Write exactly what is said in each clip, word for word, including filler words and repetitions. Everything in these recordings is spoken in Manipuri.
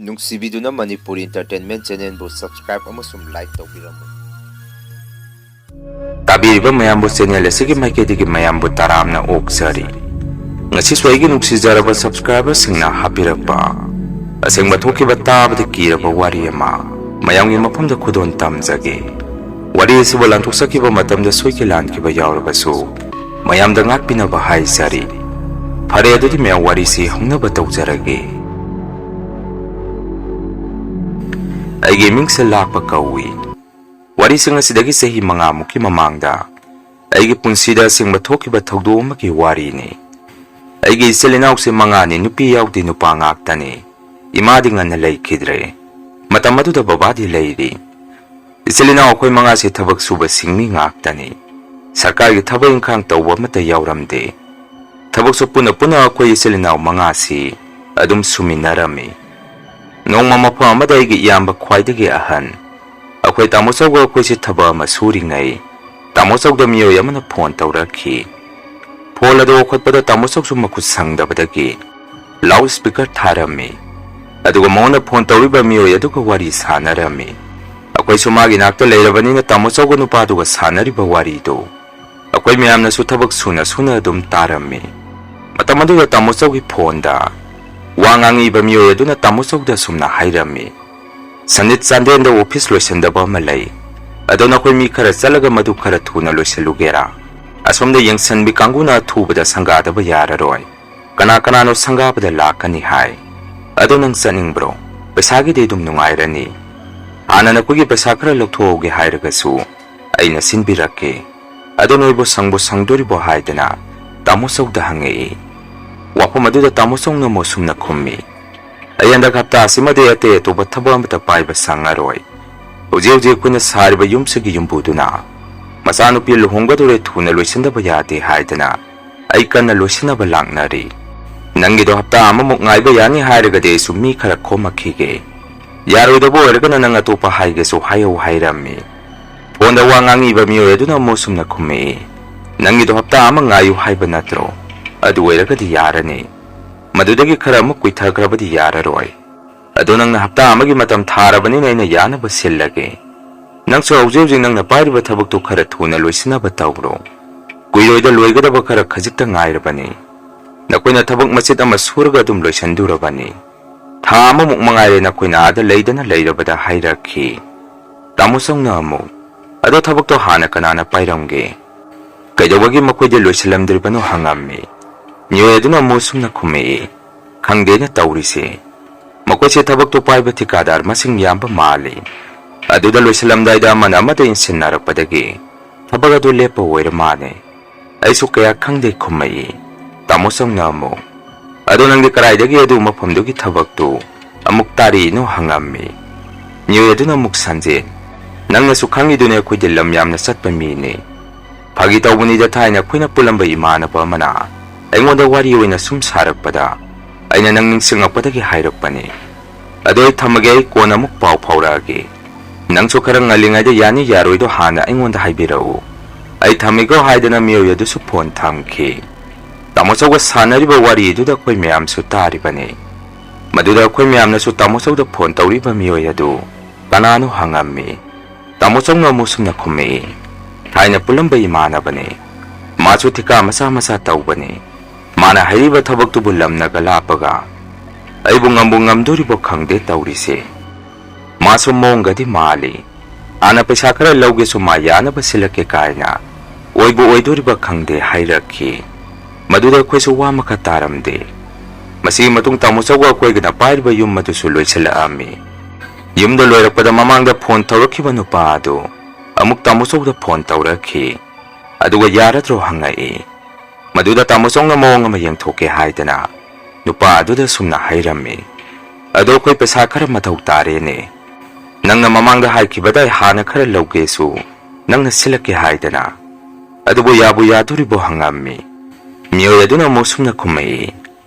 ꯅꯨꯡꯁꯤꯕꯤꯗꯨꯅ ꯃꯅꯤꯄꯨꯔ Entertainment Channelꯕꯨ subscribe ꯑꯃꯁꯨꯡ like ꯇꯧꯕꯤꯔꯝꯃꯨ꯫ ꯇꯥꯕꯤꯔꯤꯕ ꯃꯌꯥꯝꯕꯨ channel ꯑꯁꯤꯒꯤ ꯃꯥꯏꯀꯩꯗꯒꯤ ꯃꯌꯥꯝꯕꯨ ꯇꯔꯥꯝꯅ ꯑꯣꯛꯆꯔꯤ꯫ ꯉꯁꯤꯁꯨ ꯑꯩꯒꯤ ꯅꯨꯡꯁꯤꯖꯔꯕ subscriberꯁꯤꯡꯅ ꯍꯥꯞꯄꯤꯔꯛꯄ ꯑꯁꯦꯡꯕ ꯊꯣꯛꯈꯤꯕ ꯇꯥꯕꯗ ꯀꯤꯔꯕ ꯋꯥꯔꯤ ꯑꯃ ꯃꯌꯥꯝꯒꯤ ꯃꯐꯝꯗ ꯈꯨꯗꯣꯜ ꯇꯝꯖꯒꯦ꯫ ꯋꯥꯔꯤ ꯑꯁꯤꯕꯨ ꯂꯥꯟꯊꯣꯛꯆꯈꯤꯕ ꯃꯇꯝꯗ ꯁꯣꯏꯈꯤ ꯂꯥꯟꯈꯤꯕ ꯌꯥꯎꯔꯕꯁꯨ ꯃꯌꯥꯝꯗ ꯉꯥꯛꯄꯤꯅꯕ ꯍꯥꯏꯖꯔꯤ꯫ ꯐꯔꯦ, ꯑꯗꯨꯗꯤ ꯃꯌꯥꯝ ꯋꯥꯔꯤꯁꯤ ꯍꯧꯅꯕ ꯇꯧꯖꯔꯒꯦ꯫ ꯑꯩꯒꯤ ꯏꯃꯤꯡꯁꯦ ꯂꯥꯛꯄ ꯀꯧꯏ꯫ ꯋꯥꯔꯤꯁꯤꯡ ꯑꯁꯤꯗꯒꯤ ꯆꯍꯤ ꯃꯉꯥꯃꯨꯛꯀꯤ ꯃꯃꯥꯡꯗ ꯑꯩꯒꯤ ꯄꯨꯟꯁꯤꯗ ꯑꯁꯦꯡꯕ ꯊꯣꯛꯈꯤꯕ ꯊꯧꯗꯣꯛ ꯑꯃꯒꯤ ꯋꯥꯔꯤꯅꯤ꯫ ꯑꯩꯒꯤ ꯏꯆꯤꯜ ꯏꯅꯥꯎꯁꯦ ꯃꯉꯥꯅꯤ, ꯅꯨꯄꯤ ꯌꯥꯎꯗꯦ, ꯅꯨꯄꯥ ꯉꯥꯛꯇꯅꯤ꯫ ꯏꯃꯥꯗꯤ ꯉꯟꯅ ꯂꯩꯈꯤꯗ꯭ꯔꯦ꯫ ꯃꯇꯝ ꯑꯗꯨꯗ ꯕꯕꯥꯗꯤ ꯂꯩꯔꯤ꯫ ꯏꯆꯤꯜ ꯏꯅꯥꯎ ꯑꯩꯈꯣꯏ ꯃꯉꯥꯁꯤ ꯊꯕꯛ ꯁꯨꯕ ꯁꯤꯡꯃꯤ ꯉꯥꯛꯇꯅꯤ꯫ ꯁꯔꯀꯥꯔꯒꯤ ꯊꯕꯛ ꯏꯪꯈꯥꯡ ꯇꯧꯕ ꯑꯃꯠꯇ ꯌꯥꯎꯔꯝꯗꯦ꯫ ꯊꯕꯛꯁꯨ ꯄꯨꯟꯅ ꯄꯨꯟꯅ ꯑꯩꯈꯣꯏ ꯏꯆꯤꯜ ꯏꯅꯥꯎ ꯃꯉꯥꯁꯤ ꯑꯗꯨꯝ ꯁꯨꯃꯤꯟꯅꯔꯝꯃꯤ꯫ ꯅꯣꯡꯃ ꯃꯐꯝ ꯑꯃꯗ ꯑꯩꯒꯤ ꯏꯌꯥꯝꯕ ꯈ꯭ꯋꯥꯏꯗꯒꯤ ꯑꯍꯟ, ꯑꯩꯈꯣꯏ ꯇꯥꯃꯣ ꯆꯧꯒ ꯑꯩꯈꯣꯏꯁꯦ ꯊꯕꯛ ꯑꯃ ꯁꯨꯔꯤꯉꯩ, ꯇꯥꯃꯣ ꯆꯧꯗ ꯃꯤꯑꯣꯏ ꯑꯃꯅ ꯐꯣꯟ ꯇꯧꯔꯛꯈꯤ꯫ ꯐꯣꯟ ꯑꯗꯨ ꯂꯧꯈꯠꯄꯗ ꯇꯥꯃꯣ ꯆꯧꯁꯨ ꯃꯈꯨꯠ ꯁꯪꯗꯕꯗꯒꯤ ꯂꯥꯎꯗ ꯁ꯭ꯄꯤꯀꯔ ꯊꯥꯔꯝꯃꯤ꯫ ꯑꯗꯨꯒ ꯃꯉꯣꯟꯗ ꯐꯣꯟ ꯇꯧꯔꯤꯕ ꯃꯤꯑꯣꯏ ꯑꯗꯨꯒ ꯋꯥꯔꯤ ꯁꯥꯟꯅꯔꯝꯃꯤ꯫ ꯑꯩꯈꯣꯏꯁꯨ ꯃꯥꯒꯤ ꯅꯥꯛꯇ ꯂꯩꯔꯕꯅꯤꯅ ꯇꯥꯃꯣ ꯆꯧꯒ ꯅꯨꯄꯥꯗꯨꯒ ꯁꯥꯟꯅꯔꯤꯕ ꯋꯥꯔꯤꯗꯨ ꯑꯩꯈꯣꯏ ꯃꯌꯥꯝꯅꯁꯨ ꯊꯕꯛ ꯁꯨꯅ ꯁꯨꯅ ꯑꯗꯨꯝ ꯇꯥꯔꯝꯃꯤ꯫ ꯃꯇꯝ ꯑꯗꯨꯗ ꯇꯥꯃꯣ ꯆꯧꯒꯤ ꯐꯣꯟꯗ ꯋꯥ ꯉꯥꯡꯉꯤꯕ ꯃꯤꯑꯣꯏ ꯑꯗꯨꯅ ꯇꯥꯃꯣ ꯆꯧꯗ ꯑꯁꯨꯝꯅ ꯍꯥꯏꯔꯝꯃꯤ, "ꯁꯅꯤꯠ ꯆꯥꯟꯗꯦꯜꯗ ꯑꯣꯐꯤꯁ ꯂꯣꯏꯁꯤꯟꯗꯕ ꯑꯃ ꯂꯩ꯫ ꯑꯗꯣ ꯅꯈꯣꯏ ꯃꯤ ꯈꯔ ꯆꯠꯂꯒ ꯃꯗꯨ ꯈꯔ ꯊꯨꯅ ꯂꯣꯏꯁꯤꯜꯂꯨꯒꯦꯔꯥ? ꯑꯁꯣꯝꯗ ꯌꯦꯡꯁꯟꯕꯤ ꯀꯥꯡꯕꯨꯅ ꯑꯊꯨꯕꯗ ꯁꯪꯒꯥꯗꯕ ꯌꯥꯔꯔꯣꯏ꯫ ꯀꯅꯥ ꯀꯅꯥꯅꯣ ꯁꯪꯒꯥꯕꯗ ꯂꯥꯛꯀꯅꯤ ꯍꯥꯏ꯫ ꯑꯗꯣ ꯅꯪ ꯆꯠꯅꯤꯡꯕ꯭ꯔꯣ? ꯄꯩꯁꯥꯒꯤꯗꯤ ꯑꯗꯨꯝ ꯅꯨꯡꯉꯥꯏꯔꯅꯤ꯫ ꯍꯥꯟꯅ ꯅꯈꯣꯏꯒꯤ ꯄꯩꯁꯥ ꯈꯔ ꯂꯧꯊꯣꯛꯍꯧꯒꯦ ꯍꯥꯏꯔꯒꯁꯨ ꯑꯩꯅ ꯁꯤꯟꯕꯤꯔꯛꯀꯦ꯫ ꯑꯗꯣ ꯅꯣꯏꯕꯨ ꯁꯪꯕꯨ ꯁꯪꯗꯣꯔꯤꯕꯣ?" ꯍꯥꯏꯗꯅ ꯇꯥꯃꯣ ꯆꯧꯗ ꯍꯪꯉꯛꯏ꯫ ꯋꯥꯐꯝ ꯑꯗꯨꯗ ꯇꯥꯃꯣ ꯆꯧꯅ ꯃꯣꯁꯨꯝꯅ ꯈꯨꯝꯃꯤ, "ꯑꯩ ꯍꯟꯗꯛ ꯍꯞꯇꯥ ꯑꯁꯤꯃꯗꯤ ꯑꯇꯩ ꯑꯇꯣꯞꯄ ꯊꯕꯛ ꯑꯃꯠꯇ ꯄꯥꯏꯕ ꯁꯪꯉꯔꯣꯏ꯫ ꯍꯧꯖꯤꯛ ꯍꯧꯖꯤꯛ ꯑꯩꯈꯣꯏꯅ ꯁꯥꯔꯤꯕ ꯌꯨꯝꯁꯤꯒꯤ ꯌꯨꯝꯕꯨꯗꯨꯅ ꯃꯆꯥꯅꯨꯄꯤ ꯂꯨꯍꯣꯡꯒꯗꯧꯔꯦ, ꯊꯨꯅ ꯂꯣꯏꯁꯤꯟꯗꯕ ꯌꯥꯗꯦ ꯍꯥꯏꯗꯅ ꯑꯩ ꯀꯟꯅ ꯂꯣꯏꯁꯤꯟꯅꯕ ꯂꯥꯛꯅꯔꯤ꯫ ꯅꯪꯒꯤꯗꯣ ꯍꯞꯇꯥ ꯑꯃꯃꯨꯛ ꯉꯥꯏꯕ ꯌꯥꯅꯤ ꯍꯥꯏꯔꯒꯗꯤ ꯑꯩꯁꯨ ꯃꯤ ꯈꯔ ꯈꯣꯝꯃꯛꯈꯤꯒꯦ꯫ ꯌꯥꯔꯣꯏꯗꯧꯕ ꯑꯣꯏꯔꯒꯅ ꯅꯪ ꯑꯇꯣꯞꯄ ꯍꯥꯏꯒꯦꯁꯨ ꯍꯥꯏꯍꯧ" ꯍꯥꯏꯔꯝꯃꯤ꯫ ꯐꯣꯟꯗ ꯋꯥ ꯉꯥꯡꯉꯤꯕ ꯃꯤꯑꯣꯏ ꯑꯗꯨꯅ ꯑꯃꯨꯛ ꯁꯨꯝꯅ ꯈꯨꯝꯃꯛꯏ, "ꯅꯪꯒꯤꯗꯣ ꯍꯞꯇꯥ ꯑꯃ ꯉꯥꯏꯌꯨ ꯍꯥꯏꯕ ꯅꯠꯇ꯭ꯔꯣ? ꯑꯗꯨ ꯑꯣꯏꯔꯒꯗꯤ ꯌꯥꯔꯅꯤ꯫ ꯃꯗꯨꯗꯒꯤ ꯈꯔ ꯑꯃꯨꯛ ꯀꯨꯏꯊꯈ꯭ꯔꯕꯗꯤ ꯌꯥꯔꯔꯣꯏ꯫ ꯑꯗꯣ ꯅꯪꯅ ꯍꯞꯇꯥ ꯑꯃꯒꯤ ꯃꯇꯝ ꯊꯥꯔꯕꯅꯤꯅ ꯑꯩꯅ ꯌꯥꯅꯕ ꯁꯤꯜꯂꯒꯦ꯫ ꯅꯪꯁꯨ ꯍꯧꯖꯤꯛ ꯍꯧꯖꯤꯛ ꯅꯪꯅ ꯄꯥꯏꯔꯤꯕ ꯊꯕꯛꯇꯨ ꯈꯔ ꯊꯨꯅ ꯂꯣꯏꯁꯤꯟꯅꯕ ꯇꯧꯔꯣ꯫ ꯀꯨꯏꯔꯣꯏꯗ, ꯂꯣꯏꯒꯗꯕ ꯈꯔ ꯈꯖꯤꯛꯇ ꯉꯥꯏꯔꯕꯅꯤ꯫ ꯅꯈꯣꯏꯅ ꯊꯕꯛ ꯃꯆꯦꯠ ꯑꯃ ꯁꯨꯔꯒ ꯑꯗꯨꯝ ꯂꯣꯏꯁꯤꯟꯗꯨꯔꯕꯅꯤ꯫ ꯊꯥ ꯑꯃꯃꯨꯛ ꯃꯉꯥꯏꯔꯦ ꯅꯈꯣꯏꯅ ꯑꯥꯗ ꯂꯩꯗꯅ ꯂꯩꯔꯕꯗ ꯍꯥꯏꯔꯛꯈꯤ꯫ ꯇꯥꯃꯣ ꯆꯧꯅ ꯑꯃꯨꯛ, "ꯑꯗꯣ ꯊꯕꯛꯇꯣ ꯍꯥꯟꯅ ꯀꯅꯥꯅ ꯄꯥꯏꯔꯝꯒꯦ? ꯀꯩꯗꯧꯕꯒꯤ ꯃꯈꯣꯏꯗ ꯂꯣꯏꯁꯤꯜꯂꯝꯗ꯭ꯔꯤꯕꯅꯣ?" ꯍꯪꯉꯝꯃꯤ꯫ ꯃꯤꯑꯣꯏ ꯑꯗꯨꯅ ꯑꯃꯨꯛ ꯁꯨꯝꯅ ꯈꯨꯝꯃꯛꯏ, "ꯈꯪꯗꯦꯅ ꯇꯧꯔꯤꯁꯦ꯫ ꯃꯈꯣꯏꯁꯦ ꯊꯕꯛꯇꯣ ꯄꯥꯏꯕ ꯊꯤꯀꯥꯗꯥꯔ ꯃꯁꯤꯡ ꯌꯥꯝꯕ ꯃꯥꯜꯂꯤ꯫ ꯑꯗꯨꯗ ꯂꯣꯏꯁꯤꯜꯂꯝꯗꯥꯏꯗ ꯑꯃꯅ ꯑꯃꯗ ꯏꯟꯁꯤꯟꯅꯔꯛꯄꯗꯒꯤ ꯊꯕꯛ ꯑꯗꯨ ꯂꯦꯞꯄ ꯑꯣꯏꯔ ꯃꯥꯜꯂꯦ꯫ ꯑꯩꯁꯨ ꯀꯌꯥ ꯈꯪꯗꯦ" ꯈꯨꯝꯃꯛꯏ꯫ ꯇꯥꯃꯣ ꯆꯧꯅ ꯑꯃꯨꯛ, "ꯑꯗꯣ ꯅꯪꯗꯤ ꯀꯗꯥꯏꯗꯒꯤ ꯑꯗꯨ ꯃꯐꯝꯗꯨꯒꯤ ꯊꯕꯛꯇꯨ ꯑꯃꯨꯛ ꯇꯥꯔꯤꯅꯣ?" ꯍꯪꯉꯝꯃꯤ꯫ ꯃꯤꯑꯣꯏ ꯑꯗꯨꯅ ꯑꯃꯨꯛ ꯁꯟꯖꯦꯟ, "ꯅꯪꯅꯁꯨ ꯈꯪꯉꯤꯗꯨꯅꯤ ꯑꯩꯈꯣꯏꯗꯤ ꯂꯝ ꯌꯥꯝꯅ ꯆꯠꯄ ꯃꯤꯅꯤ꯫ ꯐꯥꯒꯤ ꯇꯧꯕꯅꯤꯗ, ꯊꯥꯏꯅ ꯑꯩꯈꯣꯏꯅ ꯄꯨꯜꯂꯝꯕ ꯏꯃꯥꯟꯅꯕ ꯑꯃꯅ ꯑꯩꯉꯣꯟꯗ ꯋꯥꯔꯤ ꯑꯣꯏꯅ ꯁꯨꯝ ꯁꯥꯔꯛꯄꯗ ꯑꯩꯅ ꯅꯪ ꯅꯤꯡꯁꯤꯡꯉꯛꯄꯗꯒꯤ ꯍꯥꯏꯔꯛꯄꯅꯤ꯫ ꯑꯗꯣ ꯑꯩ ꯊꯝꯃꯒꯦ, ꯑꯩ ꯀꯣꯟꯅ ꯑꯃꯨꯛ ꯄꯥꯎ ꯐꯥꯎꯔꯛꯑꯒꯦ꯫ ꯅꯪꯁꯨ ꯈꯔ ꯉꯜꯂꯤꯉꯩꯗ ꯌꯥꯅꯤ ꯌꯥꯔꯣꯏꯗꯣ ꯍꯥꯟꯅ ꯑꯩꯉꯣꯟꯗ ꯍꯥꯏꯕꯤꯔꯛꯎ꯫ ꯑꯩ ꯊꯝꯃꯤꯀꯣ" ꯍꯥꯏꯗꯅ ꯃꯤꯑꯣꯏ ꯑꯗꯨꯁꯨ ꯐꯣꯟ ꯊꯝꯈꯤ꯫ ꯇꯥꯃꯣ ꯆꯧꯒ ꯁꯥꯟꯅꯔꯤꯕ ꯋꯥꯔꯤꯗꯨꯗ ꯑꯩꯈꯣꯏ ꯃꯌꯥꯝꯁꯨ ꯇꯥꯔꯤꯕꯅꯤ꯫ ꯃꯗꯨꯗ ꯑꯩꯈꯣꯏ ꯃꯌꯥꯝꯅꯁꯨ ꯇꯥꯃꯣ ꯆꯧꯗ ꯐꯣꯟ ꯇꯧꯔꯤꯕ ꯃꯤꯑꯣꯏ ꯑꯗꯨ ꯀꯅꯥꯅꯣ ꯍꯪꯉꯝꯃꯤ꯫ ꯇꯥꯃꯣ ꯆꯧꯅ ꯑꯃꯨꯛ ꯁꯨꯝꯅ ꯈꯨꯝꯃꯛꯏ, "ꯊꯥꯏꯅ ꯄꯨꯜꯂꯝꯕ ꯏꯃꯥꯟꯅꯕꯅꯤ꯫ ꯃꯥꯁꯨ ꯊꯤꯀꯥ ꯃꯆꯥ ꯃꯆꯥ ꯇꯧꯕꯅꯤ꯫ ꯃꯥꯅ ꯍꯥꯏꯔꯤꯕ ꯊꯕꯛꯇꯨꯕꯨ ꯂꯝꯅꯒ ꯂꯥꯞꯄꯒ ꯑꯩꯕꯨ ꯉꯝꯕꯨ ꯉꯝꯗꯣꯔꯤꯕꯣ ꯈꯪꯗꯦ ꯇꯧꯔꯤꯁꯦ꯫ ꯃꯥꯁꯨ ꯃꯑꯣꯡꯒꯗꯤ ꯃꯥꯜꯂꯤ꯫ ꯍꯥꯟꯅ ꯄꯩꯁꯥ ꯈꯔ ꯂꯧꯒꯦꯁꯨ ꯃꯥ ꯌꯥꯅꯕ ꯁꯤꯜꯂꯛꯀꯦ ꯀꯥꯏꯅ ꯑꯣꯏꯕꯨ ꯑꯣꯏꯗꯣꯔꯤꯕ ꯈꯪꯗꯦ" ꯍꯥꯏꯔꯛꯈꯤ꯫ ꯃꯗꯨꯗ ꯑꯩꯈꯣꯏꯁꯨ ꯋꯥ ꯃꯈꯥ ꯇꯥꯔꯝꯗꯦ꯫ ꯃꯁꯤꯒꯤ ꯃꯇꯨꯡ ꯇꯥꯃꯣ ꯆꯧꯒ ꯑꯩꯈꯣꯏꯒꯅ ꯄꯥꯏꯔꯤꯕ ꯌꯨꯝ ꯑꯗꯨꯁꯨ ꯂꯣꯏꯁꯤꯜꯂꯛꯑꯝꯃꯤ꯫ ꯌꯨꯝꯗ ꯂꯣꯏꯔꯛꯄꯗ ꯃꯃꯥꯡꯗ ꯐꯣꯟ ꯇꯧꯔꯛꯈꯤꯕ ꯅꯨꯄꯥ ꯑꯗꯨ ꯑꯃꯨꯛ ꯇꯥꯃꯣ ꯆꯧꯗ ꯐꯣꯟ ꯇꯧꯔꯛꯈꯤ꯫ ꯑꯗꯨꯒ ꯌꯥꯔꯗ꯭ꯔꯣ ꯍꯪꯉꯛꯏ꯫ ꯃꯗꯨꯗ ꯇꯥꯃꯣ ꯆꯧꯅ ꯃꯑꯣꯡ ꯑꯃ ꯌꯦꯡꯊꯣꯛꯀꯦ ꯍꯥꯏꯗꯅ ꯅꯨꯄꯥ ꯑꯗꯨꯗ ꯁꯨꯝꯅ ꯍꯥꯏꯔꯝꯃꯤ, "ꯑꯗꯣ ꯑꯩꯈꯣꯏ ꯄꯩꯁꯥ ꯈꯔ ꯃꯊꯧ ꯇꯥꯔꯦꯅꯦ꯫ ꯅꯪꯅ ꯃꯃꯥꯡꯗ ꯍꯥꯏꯈꯤꯕꯗꯥꯏ ꯍꯥꯟꯅ ꯈꯔ ꯂꯧꯒꯦꯁꯨ ꯅꯪꯅ ꯁꯤꯜꯂꯛꯀꯦ ꯍꯥꯏꯗꯅ꯫ ꯑꯗꯨꯕꯨ ꯌꯥꯕꯨ ꯌꯥꯗꯣꯔꯤꯕꯣ?" ꯍꯪꯉꯝꯃꯤ꯫ ꯃꯤꯑꯣꯏ ꯑꯗꯨꯅ ꯑꯃꯨꯛ ꯁꯨꯝꯅ ꯈꯨꯝꯃꯛꯏ,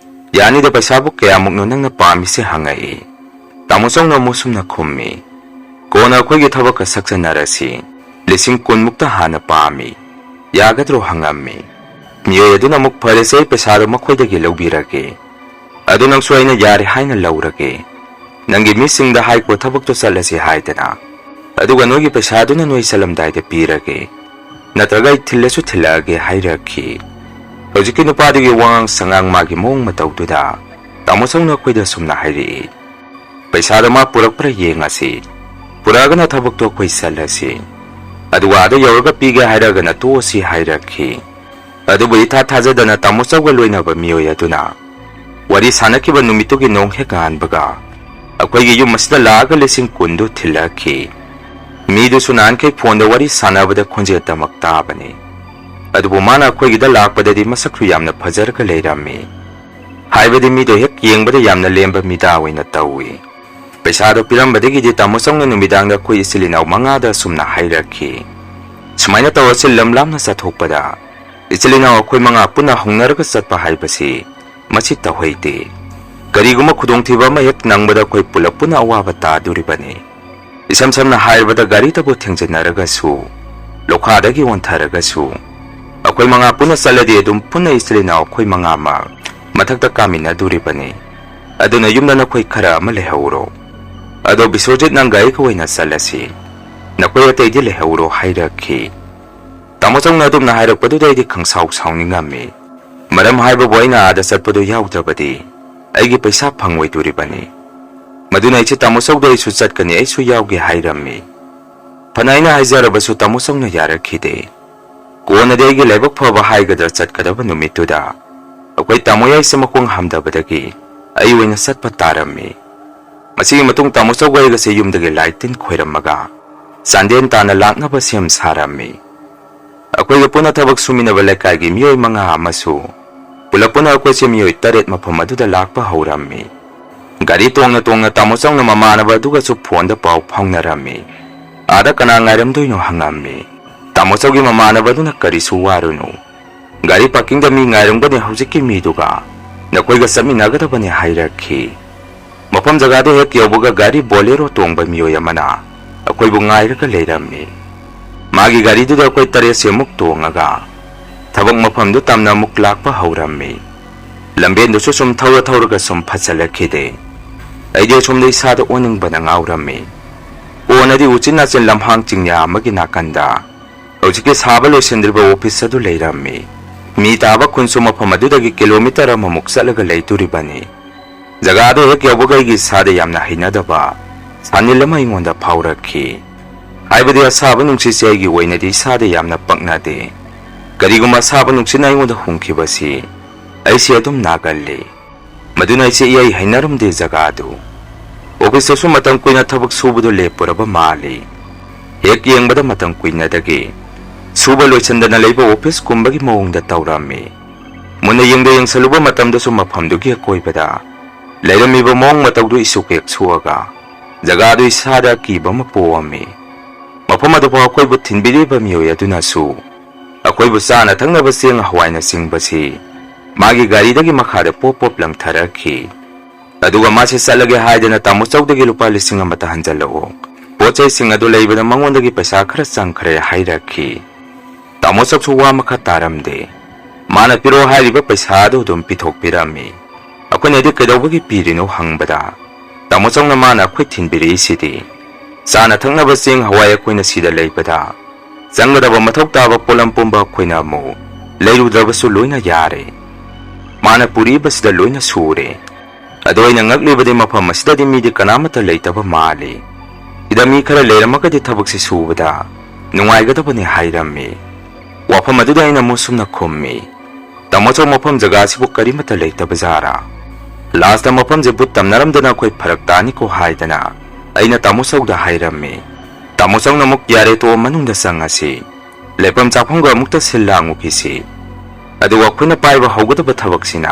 "ꯌꯥꯅꯤꯗ, ꯄꯩꯁꯥꯕꯨ ꯀꯌꯥꯃꯨꯛꯅꯣ ꯅꯪꯅ ꯄꯥꯝꯃꯤꯁꯦ?" ꯍꯪꯉꯛꯏ꯫ ꯇꯥꯃꯣ ꯆꯧꯅ ꯑꯃꯨꯛ ꯁꯨꯝꯅ ꯈꯨꯝꯃꯤ, "ꯀꯣꯟꯅ ꯑꯩꯈꯣꯏꯒꯤ ꯊꯕꯛꯀ ꯁꯛꯆꯟꯅꯔꯁꯤ꯫ ꯂꯤꯁꯤꯡ ꯀꯨꯟꯃꯨꯛꯇ ꯍꯥꯟꯅ ꯄꯥꯝꯃꯤ꯫ ꯌꯥꯒꯗ꯭ꯔꯣ?" ꯍꯪꯉꯝꯃꯤ꯫ ꯃꯤꯑꯣꯏ ꯑꯗꯨꯅ ꯑꯃꯨꯛ, "ꯐꯔꯦꯁꯦ, ꯑꯩ ꯄꯩꯁꯥꯗꯣ ꯃꯈꯣꯏꯗꯒꯤ ꯂꯧꯕꯤꯔꯒꯦ꯫ ꯑꯗꯨ ꯅꯪꯁꯨ ꯑꯩꯅ ꯌꯥꯔꯦ ꯍꯥꯏꯅ ꯂꯧꯔꯒꯦ꯫ "ꯅꯪꯒꯤ ꯃꯤꯁꯤꯡꯗ ꯍꯥꯏꯈꯣ ꯊꯕꯛꯇꯣ ꯆꯠꯂꯁꯤ ꯍꯥꯏꯗꯅ, ꯑꯗꯨꯒ ꯅꯣꯏꯒꯤ ꯄꯩꯁꯥꯗꯨꯅ ꯅꯣꯏ ꯆꯠꯂꯝꯗꯥꯏꯗ ꯄꯤꯔꯒꯦ, ꯅꯠꯇ꯭ꯔꯒ ꯑꯩ ꯊꯤꯜꯂꯁꯨ ꯊꯤꯜꯂꯛꯑꯒꯦ" ꯍꯥꯏꯔꯛꯈꯤ꯫ ꯍꯧꯖꯤꯛꯀꯤ ꯅꯨꯄꯥꯗꯨꯒꯤ ꯋꯥꯉꯥꯡ ꯁꯉꯥꯡ, ꯃꯥꯒꯤ ꯃꯑꯣꯡ ꯃꯇꯧꯗꯨꯗ ꯇꯥꯃꯣ ꯆꯧꯅ ꯑꯩꯈꯣꯏꯗ ꯑꯁꯨꯝꯅ ꯍꯥꯏꯔꯛꯏ, "ꯄꯩꯁꯥꯗꯣ ꯃꯥ ꯄꯨꯔꯛꯄ꯭ꯔꯥ ꯌꯦꯡꯉꯁꯤ, ꯄꯨꯔꯛꯑꯒꯅ ꯊꯕꯛꯇꯣ ꯑꯩꯈꯣꯏ ꯆꯠꯂꯁꯤ, ꯑꯗꯨꯒ ꯑꯥꯗ ꯌꯧꯔꯒ ꯄꯤꯒꯦ ꯍꯥꯏꯔꯒꯅ ꯇꯣꯛꯑꯁꯤ" ꯍꯥꯏꯔꯛꯈꯤ꯫ ꯑꯗꯨꯕꯨ ꯏꯊꯥ ꯊꯥꯖꯗꯅ ꯇꯥꯃꯣ ꯆꯧꯒ ꯂꯣꯏꯅꯕ ꯃꯤꯑꯣꯏ ꯑꯗꯨꯅ ꯋꯥꯔꯤ ꯁꯥꯟꯅꯈꯤꯕ ꯅꯨꯃꯤꯠꯇꯨꯒꯤ ꯅꯣꯡ ꯍꯦꯛ ꯉꯥꯟꯕꯒ ꯑꯩꯈꯣꯏꯒꯤ ꯌꯨꯝ ꯑꯁꯤꯗ ꯂꯥꯛꯑꯒ ꯂꯤꯁꯤꯡ ꯀꯨꯟꯗꯨ ꯊꯤꯜꯂꯛꯈꯤ꯫ ꯃꯤꯗꯨꯁꯨ ꯅꯍꯥꯟꯈꯩ ꯐꯣꯟꯗ ꯋꯥꯔꯤ ꯁꯥꯟꯅꯕꯗ ꯈꯣꯟꯖꯦꯜ ꯇꯝꯃꯛ ꯇꯥꯕꯅꯤ꯫ ꯑꯗꯨꯕꯨ ꯃꯥꯅ ꯑꯩꯈꯣꯏꯒꯤꯗ ꯂꯥꯛꯄꯗꯗꯤ ꯃꯁꯛꯁꯨ ꯌꯥꯝꯅ ꯐꯖꯔꯒ ꯂꯩꯔꯝꯃꯤ꯫ ꯍꯥꯏꯕꯗꯤ ꯃꯤꯗꯣ ꯍꯦꯛ ꯌꯦꯡꯕꯗ ꯌꯥꯝꯅ ꯂꯦꯝꯕ ꯃꯤꯗꯥ ꯑꯣꯏꯅ ꯇꯧꯏ꯫ ꯄꯩꯁꯥꯗꯣ ꯄꯤꯔꯝꯕꯗꯒꯤꯗꯤ ꯇꯥꯃꯣ ꯆꯧꯅ ꯅꯨꯃꯤꯗꯥꯡꯗ ꯑꯩꯈꯣꯏ ꯏꯆꯤꯜ ꯏꯅꯥꯎ ꯃꯉꯥꯗ ꯑꯁꯨꯝꯅ ꯍꯥꯏꯔꯛꯈꯤ, "ꯁꯨꯃꯥꯏꯅ ꯇꯧꯔꯁꯤ, ꯂꯝ ꯂꯥꯞꯅ ꯆꯠꯊꯣꯛꯄꯗ ꯏꯆꯤꯜ ꯏꯅꯥꯎ ꯑꯩꯈꯣꯏ ꯃꯉꯥ ꯄꯨꯟꯅ ꯍꯧꯅꯔꯒ ꯆꯠꯄ ꯍꯥꯏꯕꯁꯤ ꯃꯁꯤ ꯇꯧꯍꯩꯗꯦ꯫ ꯀꯔꯤꯒꯨꯝꯕ ꯈꯨꯗꯣꯡꯊꯤꯕ ꯑꯃ ꯍꯦꯛ ꯅꯪꯕꯗ ꯑꯩꯈꯣꯏ ꯄꯨꯂꯞ ꯄꯨꯟꯅ ꯑꯋꯥꯕ ꯇꯥꯗꯣꯔꯤꯕꯅꯤ꯫ ꯏꯁꯝ ꯁꯝꯅ ꯍꯥꯏꯔꯕꯗ ꯒꯥꯔꯤꯗꯕꯨ ꯊꯦꯡꯖꯤꯟꯅꯔꯒꯁꯨ, ꯂꯣꯈꯥꯗꯒꯤ ꯑꯣꯟꯊꯔꯒꯁꯨ, ꯑꯩꯈꯣꯏ ꯃꯉꯥ ꯄꯨꯟꯅ ꯆꯠꯂꯗꯤ ꯑꯗꯨꯝ ꯄꯨꯟꯅ ꯏꯆꯤꯜ ꯏꯅꯥꯎ ꯑꯩꯈꯣꯏ ꯃꯉꯥꯃꯛ ꯃꯊꯛꯇ ꯀꯥꯃꯤꯟꯅꯗꯣꯔꯤꯕꯅꯤ꯫ ꯑꯗꯨꯅ ꯌꯨꯝꯗ ꯅꯈꯣꯏ ꯈꯔ ꯑꯃ ꯂꯩꯍꯧꯔꯣ꯫ ꯑꯗꯣ ꯕꯤꯁ꯭ꯋꯖꯤꯠ, ꯅꯪꯒ ꯑꯩꯒ ꯑꯣꯏꯅ ꯆꯠꯂꯁꯤ꯫ ꯅꯈꯣꯏ ꯑꯇꯩꯗꯤ ꯂꯩꯍꯧꯔꯣ" ꯍꯥꯏꯔꯛꯈꯤ꯫ ꯇꯥꯃꯣ ꯆꯧꯅ ꯑꯗꯨꯝꯅ ꯍꯥꯏꯔꯛꯄꯗꯨꯗ ꯑꯩꯗꯤ ꯈꯪꯁꯥꯎ ꯁꯥꯎꯅꯤꯡꯉꯝꯃꯤ꯫ ꯃꯔꯝ ꯍꯥꯏꯕꯕꯨ ꯑꯩꯅ ꯑꯥꯗ ꯆꯠꯄꯗꯨ ꯌꯥꯎꯗ꯭ꯔꯕꯗꯤ ꯑꯩꯒꯤ ꯄꯩꯁꯥ ꯐꯪꯉꯣꯏꯗꯣꯔꯤꯕꯅꯤ꯫ ꯃꯗꯨꯅ ꯑꯩꯁꯦ ꯇꯥꯃꯣ ꯆꯧꯗ "ꯑꯩꯁꯨ ꯆꯠꯀꯅꯤ, ꯑꯩꯁꯨ ꯌꯥꯎꯒꯦ" ꯍꯥꯏꯔꯝꯃꯤ꯫ ꯐꯅ ꯑꯩꯅ ꯍꯥꯏꯖꯔꯕꯁꯨ ꯇꯥꯃꯣ ꯆꯧꯅ ꯌꯥꯔꯛꯈꯤꯗꯦ꯫ ꯀꯣꯟꯅꯗꯤ ꯑꯩꯒꯤ ꯂꯥꯏꯕꯛ ꯐꯕ ꯍꯥꯏꯒꯗ꯭ꯔꯥ ꯆꯠꯀꯗꯕ ꯅꯨꯃꯤꯠꯇꯨꯗ ꯑꯩꯈꯣꯏ ꯇꯥꯃꯣ ꯌꯥꯏꯁꯦ ꯃꯈꯣꯡ ꯍꯥꯝꯗꯕꯗꯒꯤ ꯑꯩ ꯑꯣꯏꯅ ꯆꯠꯄ ꯇꯥꯔꯝꯃꯤ꯫ ꯃꯁꯤꯒꯤ ꯃꯇꯨꯡ ꯇꯥꯃꯣ ꯆꯧꯒ ꯑꯩꯒꯁꯦ ꯌꯨꯝꯗꯒꯤ ꯂꯥꯏ ꯇꯤꯟ ꯈꯣꯏꯔꯝꯃꯒ ꯆꯥꯟꯗꯦꯜ ꯇꯥꯅ ꯂꯥꯛꯅꯕ ꯁꯦꯝ ꯁꯥꯔꯝꯃꯤ꯫ ꯑꯩꯈꯣꯏꯒ ꯄꯨꯟꯅ ꯊꯕꯛ ꯁꯨꯃꯤꯟꯅꯕ ꯂꯩꯀꯥꯏꯒꯤ ꯃꯤꯑꯣꯏ ꯃꯉꯥ ꯑꯃꯁꯨ ꯄꯨꯂꯞ ꯄꯨꯟꯅ ꯑꯩꯈꯣꯏꯁꯦ ꯃꯤꯑꯣꯏ ꯇꯔꯦꯠ ꯃꯐꯝ ꯑꯗꯨꯗ ꯂꯥꯛꯄ ꯍꯧꯔꯝꯃꯤ꯫ ꯒꯥꯔꯤ ꯇꯣꯡꯅ ꯇꯣꯡꯅ ꯇꯥꯃꯣ ꯆꯧꯅ ꯃꯃꯥꯟꯅꯕ ꯑꯗꯨꯒꯁꯨ ꯐꯣꯟꯗ ꯄꯥꯎ ꯐꯥꯎꯅꯔꯝꯃꯤ꯫ ꯑꯥꯗ ꯀꯅꯥ ꯉꯥꯏꯔꯝꯗꯣꯏꯅꯣ ꯍꯪꯉꯝꯃꯤ꯫ ꯇꯥꯃꯣ ꯆꯧꯒꯤ ꯃꯃꯥꯟꯅꯕ ꯑꯗꯨꯅ "ꯀꯔꯤꯁꯨ ꯋꯥꯔꯨꯅꯨ, ꯒꯥꯔꯤ ꯄꯥꯔꯀꯤꯡꯗ ꯃꯤ ꯉꯥꯏꯔꯝꯒꯅꯤ, ꯍꯧꯖꯤꯛꯀꯤ ꯃꯤꯗꯨꯒ ꯅꯈꯣꯏꯒ ꯆꯠꯃꯤꯟꯅꯒꯗꯕꯅꯤ" ꯍꯥꯏꯔꯛꯈꯤ꯫ ꯃꯐꯝ ꯖꯒꯥꯗꯨ ꯍꯦꯛ ꯌꯧꯕꯒ ꯒꯥꯔꯤ ꯕꯣꯂꯦꯔꯣ ꯇꯣꯡꯕ ꯃꯤꯑꯣꯏ ꯑꯃꯅ ꯑꯩꯈꯣꯏꯕꯨ ꯉꯥꯏꯔꯒ ꯂꯩꯔꯝꯃꯤ꯫ ꯃꯥꯒꯤ ꯒꯥꯔꯤꯗꯨꯗ ꯑꯩꯈꯣꯏ ꯇꯔꯦꯠꯁꯦ ꯑꯃꯨꯛ ꯇꯣꯡꯉꯒ ꯊꯕꯛ ꯃꯐꯝꯗꯨ ꯇꯝꯅ ꯑꯃꯨꯛ ꯂꯥꯛꯄ ꯍꯧꯔꯝꯃꯤ꯫ ꯂꯝꯕꯦꯟꯗꯨꯁꯨ ꯁꯨꯝ ꯊꯧꯔ ꯊꯧꯔꯒ ꯁꯨꯝ ꯐꯠꯆꯜꯂꯛꯈꯤꯗꯦ꯫ ꯑꯩꯗꯤ ꯑꯁꯣꯝꯗ ꯏꯁꯥꯗ ꯑꯣꯟꯅꯤꯡꯕꯅ ꯉꯥꯎꯔꯝꯃꯤ꯫ ꯀꯣꯟꯅꯗꯤ ꯎꯆꯤꯟ ꯅꯥꯆꯤꯟ ꯂꯝꯍꯥꯡ ꯆꯤꯡꯌꯥ ꯑꯃꯒꯤ ꯅꯥꯀꯟꯗ ꯍꯧꯖꯤꯛꯀꯤ ꯁꯥꯕ ꯂꯣꯏꯁꯤꯟꯗ꯭ꯔꯤꯕ ꯑꯣꯐꯤꯁ ꯑꯗꯨ ꯂꯩꯔꯝꯃꯤ꯫ ꯃꯤ ꯇꯥꯕ ꯈꯨꯟꯁꯨ ꯃꯐꯝ ꯑꯗꯨꯗꯒꯤ ꯀꯤꯂꯣꯃꯤꯇꯔ ꯑꯃꯃꯨꯛ ꯆꯠꯂꯒ ꯂꯩꯗꯣꯔꯤꯕꯅꯤ꯫ ꯖꯒꯥꯗꯨ ꯍꯦꯛ ꯌꯧꯕꯒ ꯑꯩꯒꯤ ꯏꯁꯥꯗ ꯌꯥꯝꯅ ꯍꯩꯅꯗꯕ ꯁꯥꯅꯤꯜ ꯑꯃ ꯑꯩꯉꯣꯟꯗ ꯐꯥꯎꯔꯛꯈꯤ꯫ ꯍꯥꯏꯕꯗꯤ ꯑꯁꯥꯕ ꯅꯨꯡꯁꯤꯠꯁꯦ ꯑꯩꯒꯤ ꯑꯣꯏꯅꯗꯤ ꯏꯁꯥꯗ ꯌꯥꯝꯅ ꯄꯛꯅꯗꯦ꯫ ꯀꯔꯤꯒꯨꯝꯕ ꯑꯁꯥꯕ ꯅꯨꯡꯁꯤꯠꯅ ꯑꯩꯉꯣꯟꯗ ꯍꯨꯝꯈꯤꯕꯁꯤ ꯑꯩꯁꯦ ꯑꯗꯨꯝ ꯅꯥꯒꯜꯂꯤ꯫ ꯃꯗꯨꯅ ꯑꯩꯁꯦ ꯏꯍꯩ ꯍꯩꯅꯔꯝꯗꯦ ꯖꯒꯥꯗꯨ꯫ ꯑꯣꯐꯤꯁꯇꯁꯨ ꯃꯇꯝ ꯀꯨꯏꯅ ꯊꯕꯛ ꯁꯨꯕꯗꯨ ꯂꯦꯞꯄꯨꯔꯕ ꯃꯥꯜꯂꯤ꯫ ꯍꯦꯛ ꯌꯦꯡꯕꯗ ꯃꯇꯝ ꯀꯨꯏꯅꯗꯒꯤ ꯁꯨꯕ ꯂꯣꯏꯁꯤꯟꯗꯅ ꯂꯩꯕ ꯑꯣꯐꯤꯁ ꯀꯨꯝꯕꯒꯤ ꯃꯑꯣꯡꯗ ꯇꯧꯔꯝꯃꯤ꯫ ꯃꯨꯟꯅ ꯌꯦꯡꯗ ꯌꯦꯡꯁꯜꯂꯨꯕ ꯃꯇꯝꯗꯁꯨ ꯃꯐꯝꯗꯨꯒꯤ ꯑꯀꯣꯏꯕꯗ ꯂꯩꯔꯝꯃꯤꯕ ꯃꯑꯣꯡ ꯃꯇꯧꯗꯨ ꯏꯁꯨꯛ ꯍꯦꯛ ꯁꯨꯑꯒ ꯖꯒꯥꯗꯨ ꯏꯁꯥꯗ ꯑꯀꯤꯕ ꯑꯃ ꯄꯣꯛꯑꯝꯃꯤ꯫ ꯃꯐꯝ ꯑꯗꯨꯐꯥꯎ ꯑꯩꯈꯣꯏꯕꯨ ꯊꯤꯟꯕꯤꯔꯤꯕ ꯃꯤꯑꯣꯏ ꯑꯗꯨꯅꯁꯨ ꯑꯩꯈꯣꯏꯕꯨ ꯆꯥꯅ ꯊꯛꯅꯕ ꯆꯦꯡ ꯍꯋꯥꯏꯅꯆꯤꯡꯕꯁꯤ ꯃꯥꯒꯤ ꯒꯥꯔꯤꯗꯒꯤ ꯃꯈꯥꯗ ꯄꯣꯞ ꯄꯣꯞ ꯂꯪꯊꯔꯛꯈꯤ꯫ ꯑꯗꯨꯒ ꯃꯥꯁꯦ ꯆꯠꯂꯒꯦ ꯍꯥꯏꯗꯅ ꯇꯥꯃꯣ ꯆꯧꯗꯒꯤ ꯂꯨꯄꯥ ꯂꯤꯁꯤꯡ ꯑꯃꯇ ꯍꯟꯖꯜꯂꯛꯑꯣ, ꯄꯣꯠ ꯆꯩꯁꯤꯡ ꯑꯗꯨ ꯂꯩꯕꯗ ꯃꯉꯣꯟꯗꯒꯤ ꯄꯩꯁꯥ ꯈꯔ ꯆꯪꯈ꯭ꯔꯦ ꯍꯥꯏꯔꯛꯈꯤ꯫ ꯇꯥꯃꯣ ꯆꯧꯁꯨ ꯋꯥ ꯃꯈꯥ ꯇꯥꯔꯝꯗꯦ꯫ ꯃꯥꯅ ꯄꯤꯔꯛꯑꯣ ꯍꯥꯏꯔꯤꯕ ꯄꯩꯁꯥ ꯑꯗꯨ ꯑꯗꯨꯝ ꯄꯤꯊꯣꯛꯄꯤꯔꯝꯃꯤ꯫ ꯑꯩꯈꯣꯏꯅꯗꯤ ꯀꯩꯗꯧꯕꯒꯤ ꯄꯤꯔꯤꯅꯣ ꯍꯪꯕꯗ, ꯇꯥꯃꯣ ꯆꯧꯅ ꯃꯥꯅ ꯑꯩꯈꯣꯏ ꯊꯤꯟꯕꯤꯔꯛꯏꯁꯤꯗꯤ ꯆꯥꯅ ꯊꯛꯅꯕ ꯆꯦꯡ ꯍꯋꯥꯏ ꯑꯩꯈꯣꯏꯅ ꯁꯤꯗ ꯂꯩꯕꯗ ꯆꯪꯒꯗꯕ ꯃꯊꯧ ꯇꯥꯕ ꯄꯣꯠꯂꯝ ꯄꯨꯝꯕ ꯑꯩꯈꯣꯏꯅ ꯑꯃꯨꯛ ꯂꯩꯔꯨꯗ꯭ꯔꯕꯁꯨ ꯂꯣꯏꯅ ꯌꯥꯔꯦ꯫ ꯃꯥꯅ ꯄꯨꯔꯛꯏꯕꯁꯤꯗ ꯂꯣꯏꯅ ꯁꯨꯔꯦ꯫ ꯑꯗꯣ ꯑꯩꯅ ꯉꯛꯂꯤꯕꯗꯤ ꯃꯐꯝ ꯑꯁꯤꯗꯗꯤ ꯃꯤꯗꯤ ꯀꯅꯥꯃꯠꯇ ꯂꯩꯇꯕ ꯃꯥꯜꯂꯤ꯫ ꯁꯤꯗ ꯃꯤ ꯈꯔ ꯂꯩꯔꯝꯃꯒꯗꯤ ꯊꯕꯛꯁꯤ ꯁꯨꯕꯗ ꯅꯨꯡꯉꯥꯏꯒꯗꯕꯅꯤ ꯍꯥꯏꯔꯝꯃꯤ꯫ ꯋꯥꯐꯝ ꯑꯗꯨꯗ ꯑꯩꯅ ꯃꯨꯁꯨꯝꯅ ꯈꯨꯝꯃꯤ꯫ ꯇꯥꯃꯣ ꯆꯧ, ꯃꯐꯝ ꯖꯒꯥꯁꯤꯕꯨ ꯀꯔꯤꯃꯠꯇ ꯂꯩꯇꯕ ꯖꯥꯔꯥ? ꯂꯥꯁꯇ ꯃꯐꯝꯁꯦ ꯕꯨꯠ ꯇꯝꯅꯔꯝꯗꯅ ꯑꯩꯈꯣꯏ ꯐꯔꯛ ꯇꯥꯅꯤꯀꯣ ꯍꯥꯏꯗꯅ ꯑꯩꯅ ꯇꯥꯃꯣ ꯆꯧꯗ ꯍꯥꯏꯔꯝꯃꯤ꯫ ꯇꯥꯃꯣ ꯆꯧꯅ ꯑꯃꯨꯛ ꯌꯥꯔꯦ ꯇꯣꯛꯑꯣ, ꯃꯅꯨꯡꯗ ꯆꯪꯉꯁꯤ꯫ ꯂꯩꯐꯝ ꯆꯥꯐꯝꯒ ꯑꯃꯨꯛꯇ ꯁꯤꯜ ꯂꯥꯡꯉꯨꯈꯤꯁꯤ꯫ ꯑꯗꯨꯒ ꯑꯩꯈꯣꯏꯅ ꯄꯥꯏꯕ ꯍꯧꯒꯗꯕ ꯊꯕꯛꯁꯤꯅ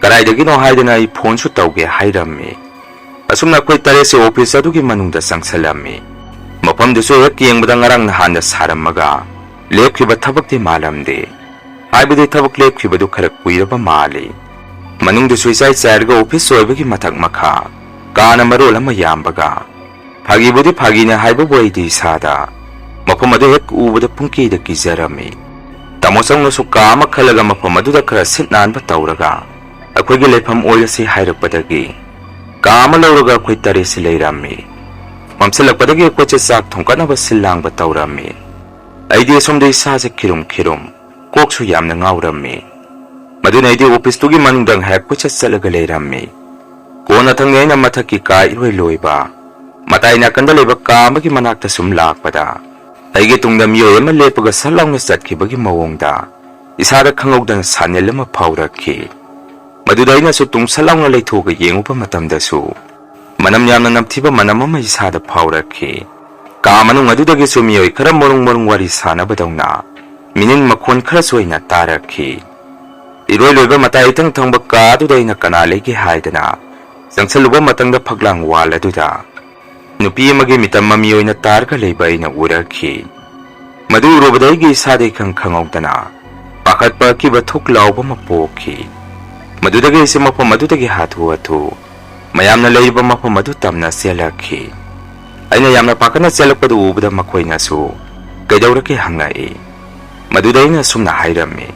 ꯀꯗꯥꯏꯗꯒꯤꯅꯣ ꯍꯥꯏꯗꯅ ꯑꯩ ꯐꯣꯟꯁꯨ ꯇꯧꯒꯦ ꯍꯥꯏꯔꯝꯃꯤ꯫ ꯑꯁꯨꯝꯅ ꯑꯩꯈꯣꯏ ꯇꯔꯦꯠꯁꯦ ꯑꯣꯐꯤꯁ ꯑꯗꯨꯒꯤ ꯃꯅꯨꯡꯗ ꯆꯪꯁꯜꯂꯝꯃꯤ꯫ ꯃꯐꯝꯗꯨꯁꯨ ꯍꯦꯛ ꯌꯦꯡꯕꯗ ꯉꯔꯥꯡ ꯅꯍꯥꯟꯗ ꯁꯥꯔꯝꯃꯒ ꯂꯦꯞꯈꯤꯕ ꯊꯕꯛꯇꯤ ꯃꯥꯜꯂꯝꯗꯦ꯫ ꯍꯥꯏꯕꯗꯤ ꯊꯕꯛ ꯂꯦꯞꯈꯤꯕꯗꯨ ꯈꯔ ꯀꯨꯏꯔꯕ ꯃꯥꯜꯂꯤ꯫ ꯃꯅꯨꯡꯗꯁꯨ ꯏꯆꯥꯏ ꯆꯥꯏꯔꯒ ꯑꯣꯐꯤꯁ ꯑꯣꯏꯕꯒꯤ ꯃꯊꯛ ꯃꯈꯥ ꯀꯥꯅ ꯃꯔꯣꯜ ꯑꯃ ꯌꯥꯝꯕꯒ, ꯐꯥꯒꯤꯕꯨꯗꯤ ꯐꯥꯒꯤꯅꯦ ꯍꯥꯏꯕꯕꯨ ꯑꯩꯗꯤ ꯏꯁꯥꯗ ꯃꯐꯝ ꯑꯗꯨ ꯍꯦꯛ ꯎꯕꯗ ꯄꯨꯡꯀꯤꯗ ꯀꯤꯖꯔꯝꯃꯤ꯫ ꯇꯥꯃꯣ ꯆꯧꯅꯁꯨ ꯀꯥ ꯑꯃ ꯈꯜꯂꯒ ꯃꯐꯝ ꯑꯗꯨꯗ ꯈꯔ ꯁꯤꯠ ꯅꯥꯟꯕ ꯇꯧꯔꯒ ꯑꯩꯈꯣꯏꯒꯤ ꯂꯩꯐꯝ ꯑꯣꯏꯔꯁꯤ ꯍꯥꯏꯔꯛꯄꯗꯒꯤ ꯀꯥ ꯑꯃ ꯂꯧꯔꯒ ꯑꯩꯈꯣꯏ ꯇꯔꯦꯠꯁꯤ ꯂꯩꯔꯝꯃꯤ꯫ ꯃꯝꯁꯤꯜꯂꯛꯄꯗꯒꯤ ꯑꯩꯈꯣꯏꯁꯦ ꯆꯥꯛ ꯊꯣꯡꯒꯠꯅꯕ ꯁꯤꯜ ꯂꯥꯡꯕ ꯇꯧꯔꯝꯃꯤ꯫ ꯑꯩꯗꯤ ꯑꯁꯣꯝꯗ ꯏꯁꯥꯁꯦ ꯈꯤꯔꯨꯝ ꯈꯤꯔꯨꯝ, ꯀꯣꯛꯁꯨ ꯌꯥꯝꯅ ꯉꯥꯎꯔꯝꯃꯤ꯫ ꯃꯗꯨꯅ ꯑꯩꯗꯤ ꯑꯣꯐꯤꯁꯇꯨꯒꯤ ꯃꯅꯨꯡꯗ ꯉꯥꯏꯍꯥꯛ ꯀꯣꯏꯆꯠ ꯆꯠꯂꯒ ꯂꯩꯔꯝꯃꯤ꯫ ꯀꯣꯟꯅꯊꯪꯗ ꯑꯩꯅ ꯃꯊꯛꯀꯤ ꯀꯥ ꯏꯔꯣꯏ ꯂꯣꯏꯕ ꯃꯇꯥꯏ ꯅꯥꯀꯟꯗ ꯂꯩꯕ ꯀꯥ ꯑꯃꯒꯤ ꯃꯅꯥꯛꯇ ꯁꯨꯝ ꯂꯥꯛꯄꯗ, ꯑꯩꯒꯤ ꯇꯨꯡꯗ ꯃꯤꯑꯣꯏ ꯑꯃ ꯂꯦꯞꯄꯒ ꯁꯠ ꯂꯥꯎꯅ ꯆꯠꯈꯤꯕꯒꯤ ꯃꯑꯣꯡꯗ ꯏꯁꯥꯗ ꯈꯪꯍꯧꯗꯅ ꯁꯥꯅꯦꯜ ꯑꯃ ꯐꯥꯎꯔꯛꯈꯤ꯫ ꯃꯗꯨꯗ ꯑꯩꯅꯁꯨ ꯇꯨꯡ ꯁꯠ ꯂꯥꯎꯅ ꯂꯩꯊꯣꯛꯑꯒ ꯌꯦꯡꯉꯨꯕ ꯃꯇꯝꯗꯁꯨ, ꯃꯅꯝ ꯌꯥꯝꯅ ꯅꯝꯊꯤꯕ ꯃꯅꯝ ꯑꯃ ꯏꯁꯥꯗ ꯐꯥꯎꯔꯛꯈꯤ꯫ ꯀꯥ ꯃꯅꯨꯡ ꯑꯗꯨꯗꯒꯤꯁꯨ ꯃꯤꯑꯣꯏ ꯈꯔ ꯃꯔꯨꯡ ꯃꯔꯨꯡ ꯋꯥꯔꯤ ꯁꯥꯟꯅꯕꯗꯧꯅ ꯃꯤꯅꯤꯟ ꯃꯈꯣꯟ ꯈꯔꯁꯨ ꯑꯩꯅ ꯇꯥꯔꯛꯈꯤ꯫ ꯏꯔꯣꯏ ꯂꯣꯏꯕ ꯃꯇꯥꯏ ꯏꯊꯪ ꯊꯪꯕ ꯀꯥ ꯑꯗꯨꯗ ꯑꯩꯅ ꯀꯅꯥ ꯂꯩꯒꯦ ꯍꯥꯏꯗꯅ ꯆꯪꯁꯜꯂꯨꯕ ꯃꯇꯝꯗ, ꯐꯛꯂꯥꯡ ꯋꯥꯜ ꯑꯗꯨꯗ ꯅꯨꯄꯤ ꯑꯃꯒꯤ ꯃꯤꯇꯝ ꯃꯃꯤ ꯑꯣꯏꯅ ꯇꯥꯔꯒ ꯂꯩꯕ ꯑꯩꯅ ꯎꯔꯛꯈꯤ꯫ ꯃꯗꯨ ꯎꯔꯨꯕꯗ ꯑꯩꯒꯤ ꯏꯁꯥꯗ ꯏꯈꯪ ꯈꯪꯍꯧꯗꯅ ꯄꯥꯈꯠꯄ ꯑꯀꯤꯕ ꯊꯨꯛ ꯂꯥꯎꯕ ꯑꯃ ꯄꯣꯛꯈꯤ꯫ ꯃꯗꯨꯗꯒꯤ ꯑꯩꯁꯦ ꯃꯐꯝ ꯑꯗꯨꯗꯒꯤ ꯍꯥꯊꯨ ꯍꯥꯊꯨ ꯃꯌꯥꯝꯅ ꯂꯩꯔꯤꯕ ꯃꯐꯝ ꯑꯗꯨ ꯇꯝꯅ ꯆꯦꯜꯂꯛꯈꯤ꯫ ꯑꯩꯅ ꯌꯥꯝꯅ ꯄꯥꯈꯠꯅ ꯆꯦꯜꯂꯛꯄꯗꯨ ꯎꯕꯗ ꯃꯈꯣꯏꯅꯁꯨ "ꯀꯩꯗꯧꯔꯒꯦ?" ꯍꯪꯉꯛꯏ꯫ ꯃꯗꯨꯗ ꯑꯩꯅ ꯑꯁꯨꯝꯅ ꯍꯥꯏꯔꯝꯃꯤ,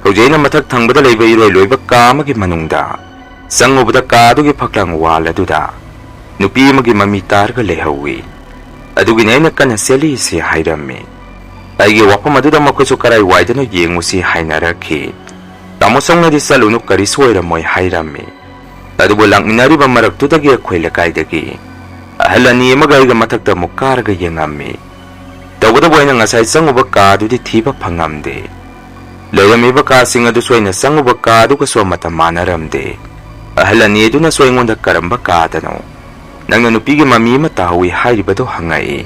"ꯍꯧꯖꯤꯛ ꯑꯩꯅ ꯃꯊꯛ ꯊꯪꯕꯗ ꯂꯩꯕ ꯏꯔꯣꯏ ꯂꯣꯏꯕ ꯀꯥ ꯑꯃꯒꯤ ꯃꯅꯨꯡꯗ ꯆꯪꯉꯨꯕꯗ, ꯀꯥ ꯑꯗꯨꯒꯤ ꯐꯛꯂꯥꯡ ꯋꯥꯜ ꯑꯗꯨꯗ ꯅꯨꯄꯤ ꯑꯃꯒꯤ ꯃꯃꯤ ꯇꯥꯔꯒ ꯂꯩꯍꯧꯋꯤ꯫ ꯑꯗꯨꯒꯤꯅꯤ ꯑꯩꯅ ꯀꯟꯅ ꯆꯦꯜꯂꯤꯁꯤ" ꯍꯥꯏꯔꯝꯃꯤ꯫ ꯑꯩꯒꯤ ꯋꯥꯐꯝ ꯑꯗꯨꯗ ꯃꯈꯣꯏꯁꯨ "ꯀꯔꯥꯏ ꯋꯥꯏꯗꯅꯣ ꯌꯦꯡꯉꯨꯁꯤ" ꯍꯥꯏꯅꯔꯛꯈꯤ꯫ ꯇꯥꯃꯣ ꯆꯧꯅꯗꯤ "ꯆꯠꯂꯨꯅꯨ, ꯀꯔꯤꯁꯨ ꯑꯣꯏꯔꯝꯃꯣꯏ" ꯍꯥꯏꯔꯝꯃꯤ꯫ ꯑꯗꯨꯕꯨ ꯂꯥꯛꯃꯤꯟꯅꯔꯤꯕ ꯃꯔꯛꯇꯨꯗꯒꯤ ꯑꯩꯈꯣꯏ ꯂꯩꯀꯥꯏꯗꯒꯤ ꯑꯍꯜ ꯑꯅꯤ ꯑꯃꯒ ꯑꯩꯒ ꯃꯊꯛꯇ ꯑꯃꯨꯛ ꯀꯥꯔꯒ ꯌꯦꯡꯉꯝꯃꯤ꯫ ꯇꯧꯕꯇꯕꯨ ꯑꯩꯅ ꯉꯁꯥꯏ ꯆꯪꯉꯨꯕ ꯀꯥ ꯑꯗꯨꯗꯤ ꯊꯤꯕ ꯐꯪꯉꯝꯗꯦ꯫ ꯂꯩꯔꯝꯃꯤꯕ ꯀꯥꯁꯤꯡ ꯑꯗꯨꯁꯨ ꯑꯩꯅ ꯆꯪꯉꯨꯕ ꯀꯥ ꯑꯗꯨꯒꯁꯨ ꯑꯃꯠꯇ ꯃꯥꯟꯅꯔꯝꯗꯦ꯫ ꯑꯍꯜ ꯑꯅꯤ ꯑꯗꯨꯅꯁꯨ ꯑꯩꯉꯣꯟꯗ "ꯀꯔꯝꯕ ꯀꯥꯗꯅꯣ? ꯅꯪꯅ ꯅꯨꯄꯤꯒꯤ ꯃꯃꯤ ꯑꯃ ꯇꯥꯍꯧꯏ" ꯍꯥꯏꯔꯤꯕꯗꯨ ꯍꯪꯉꯛꯏ꯫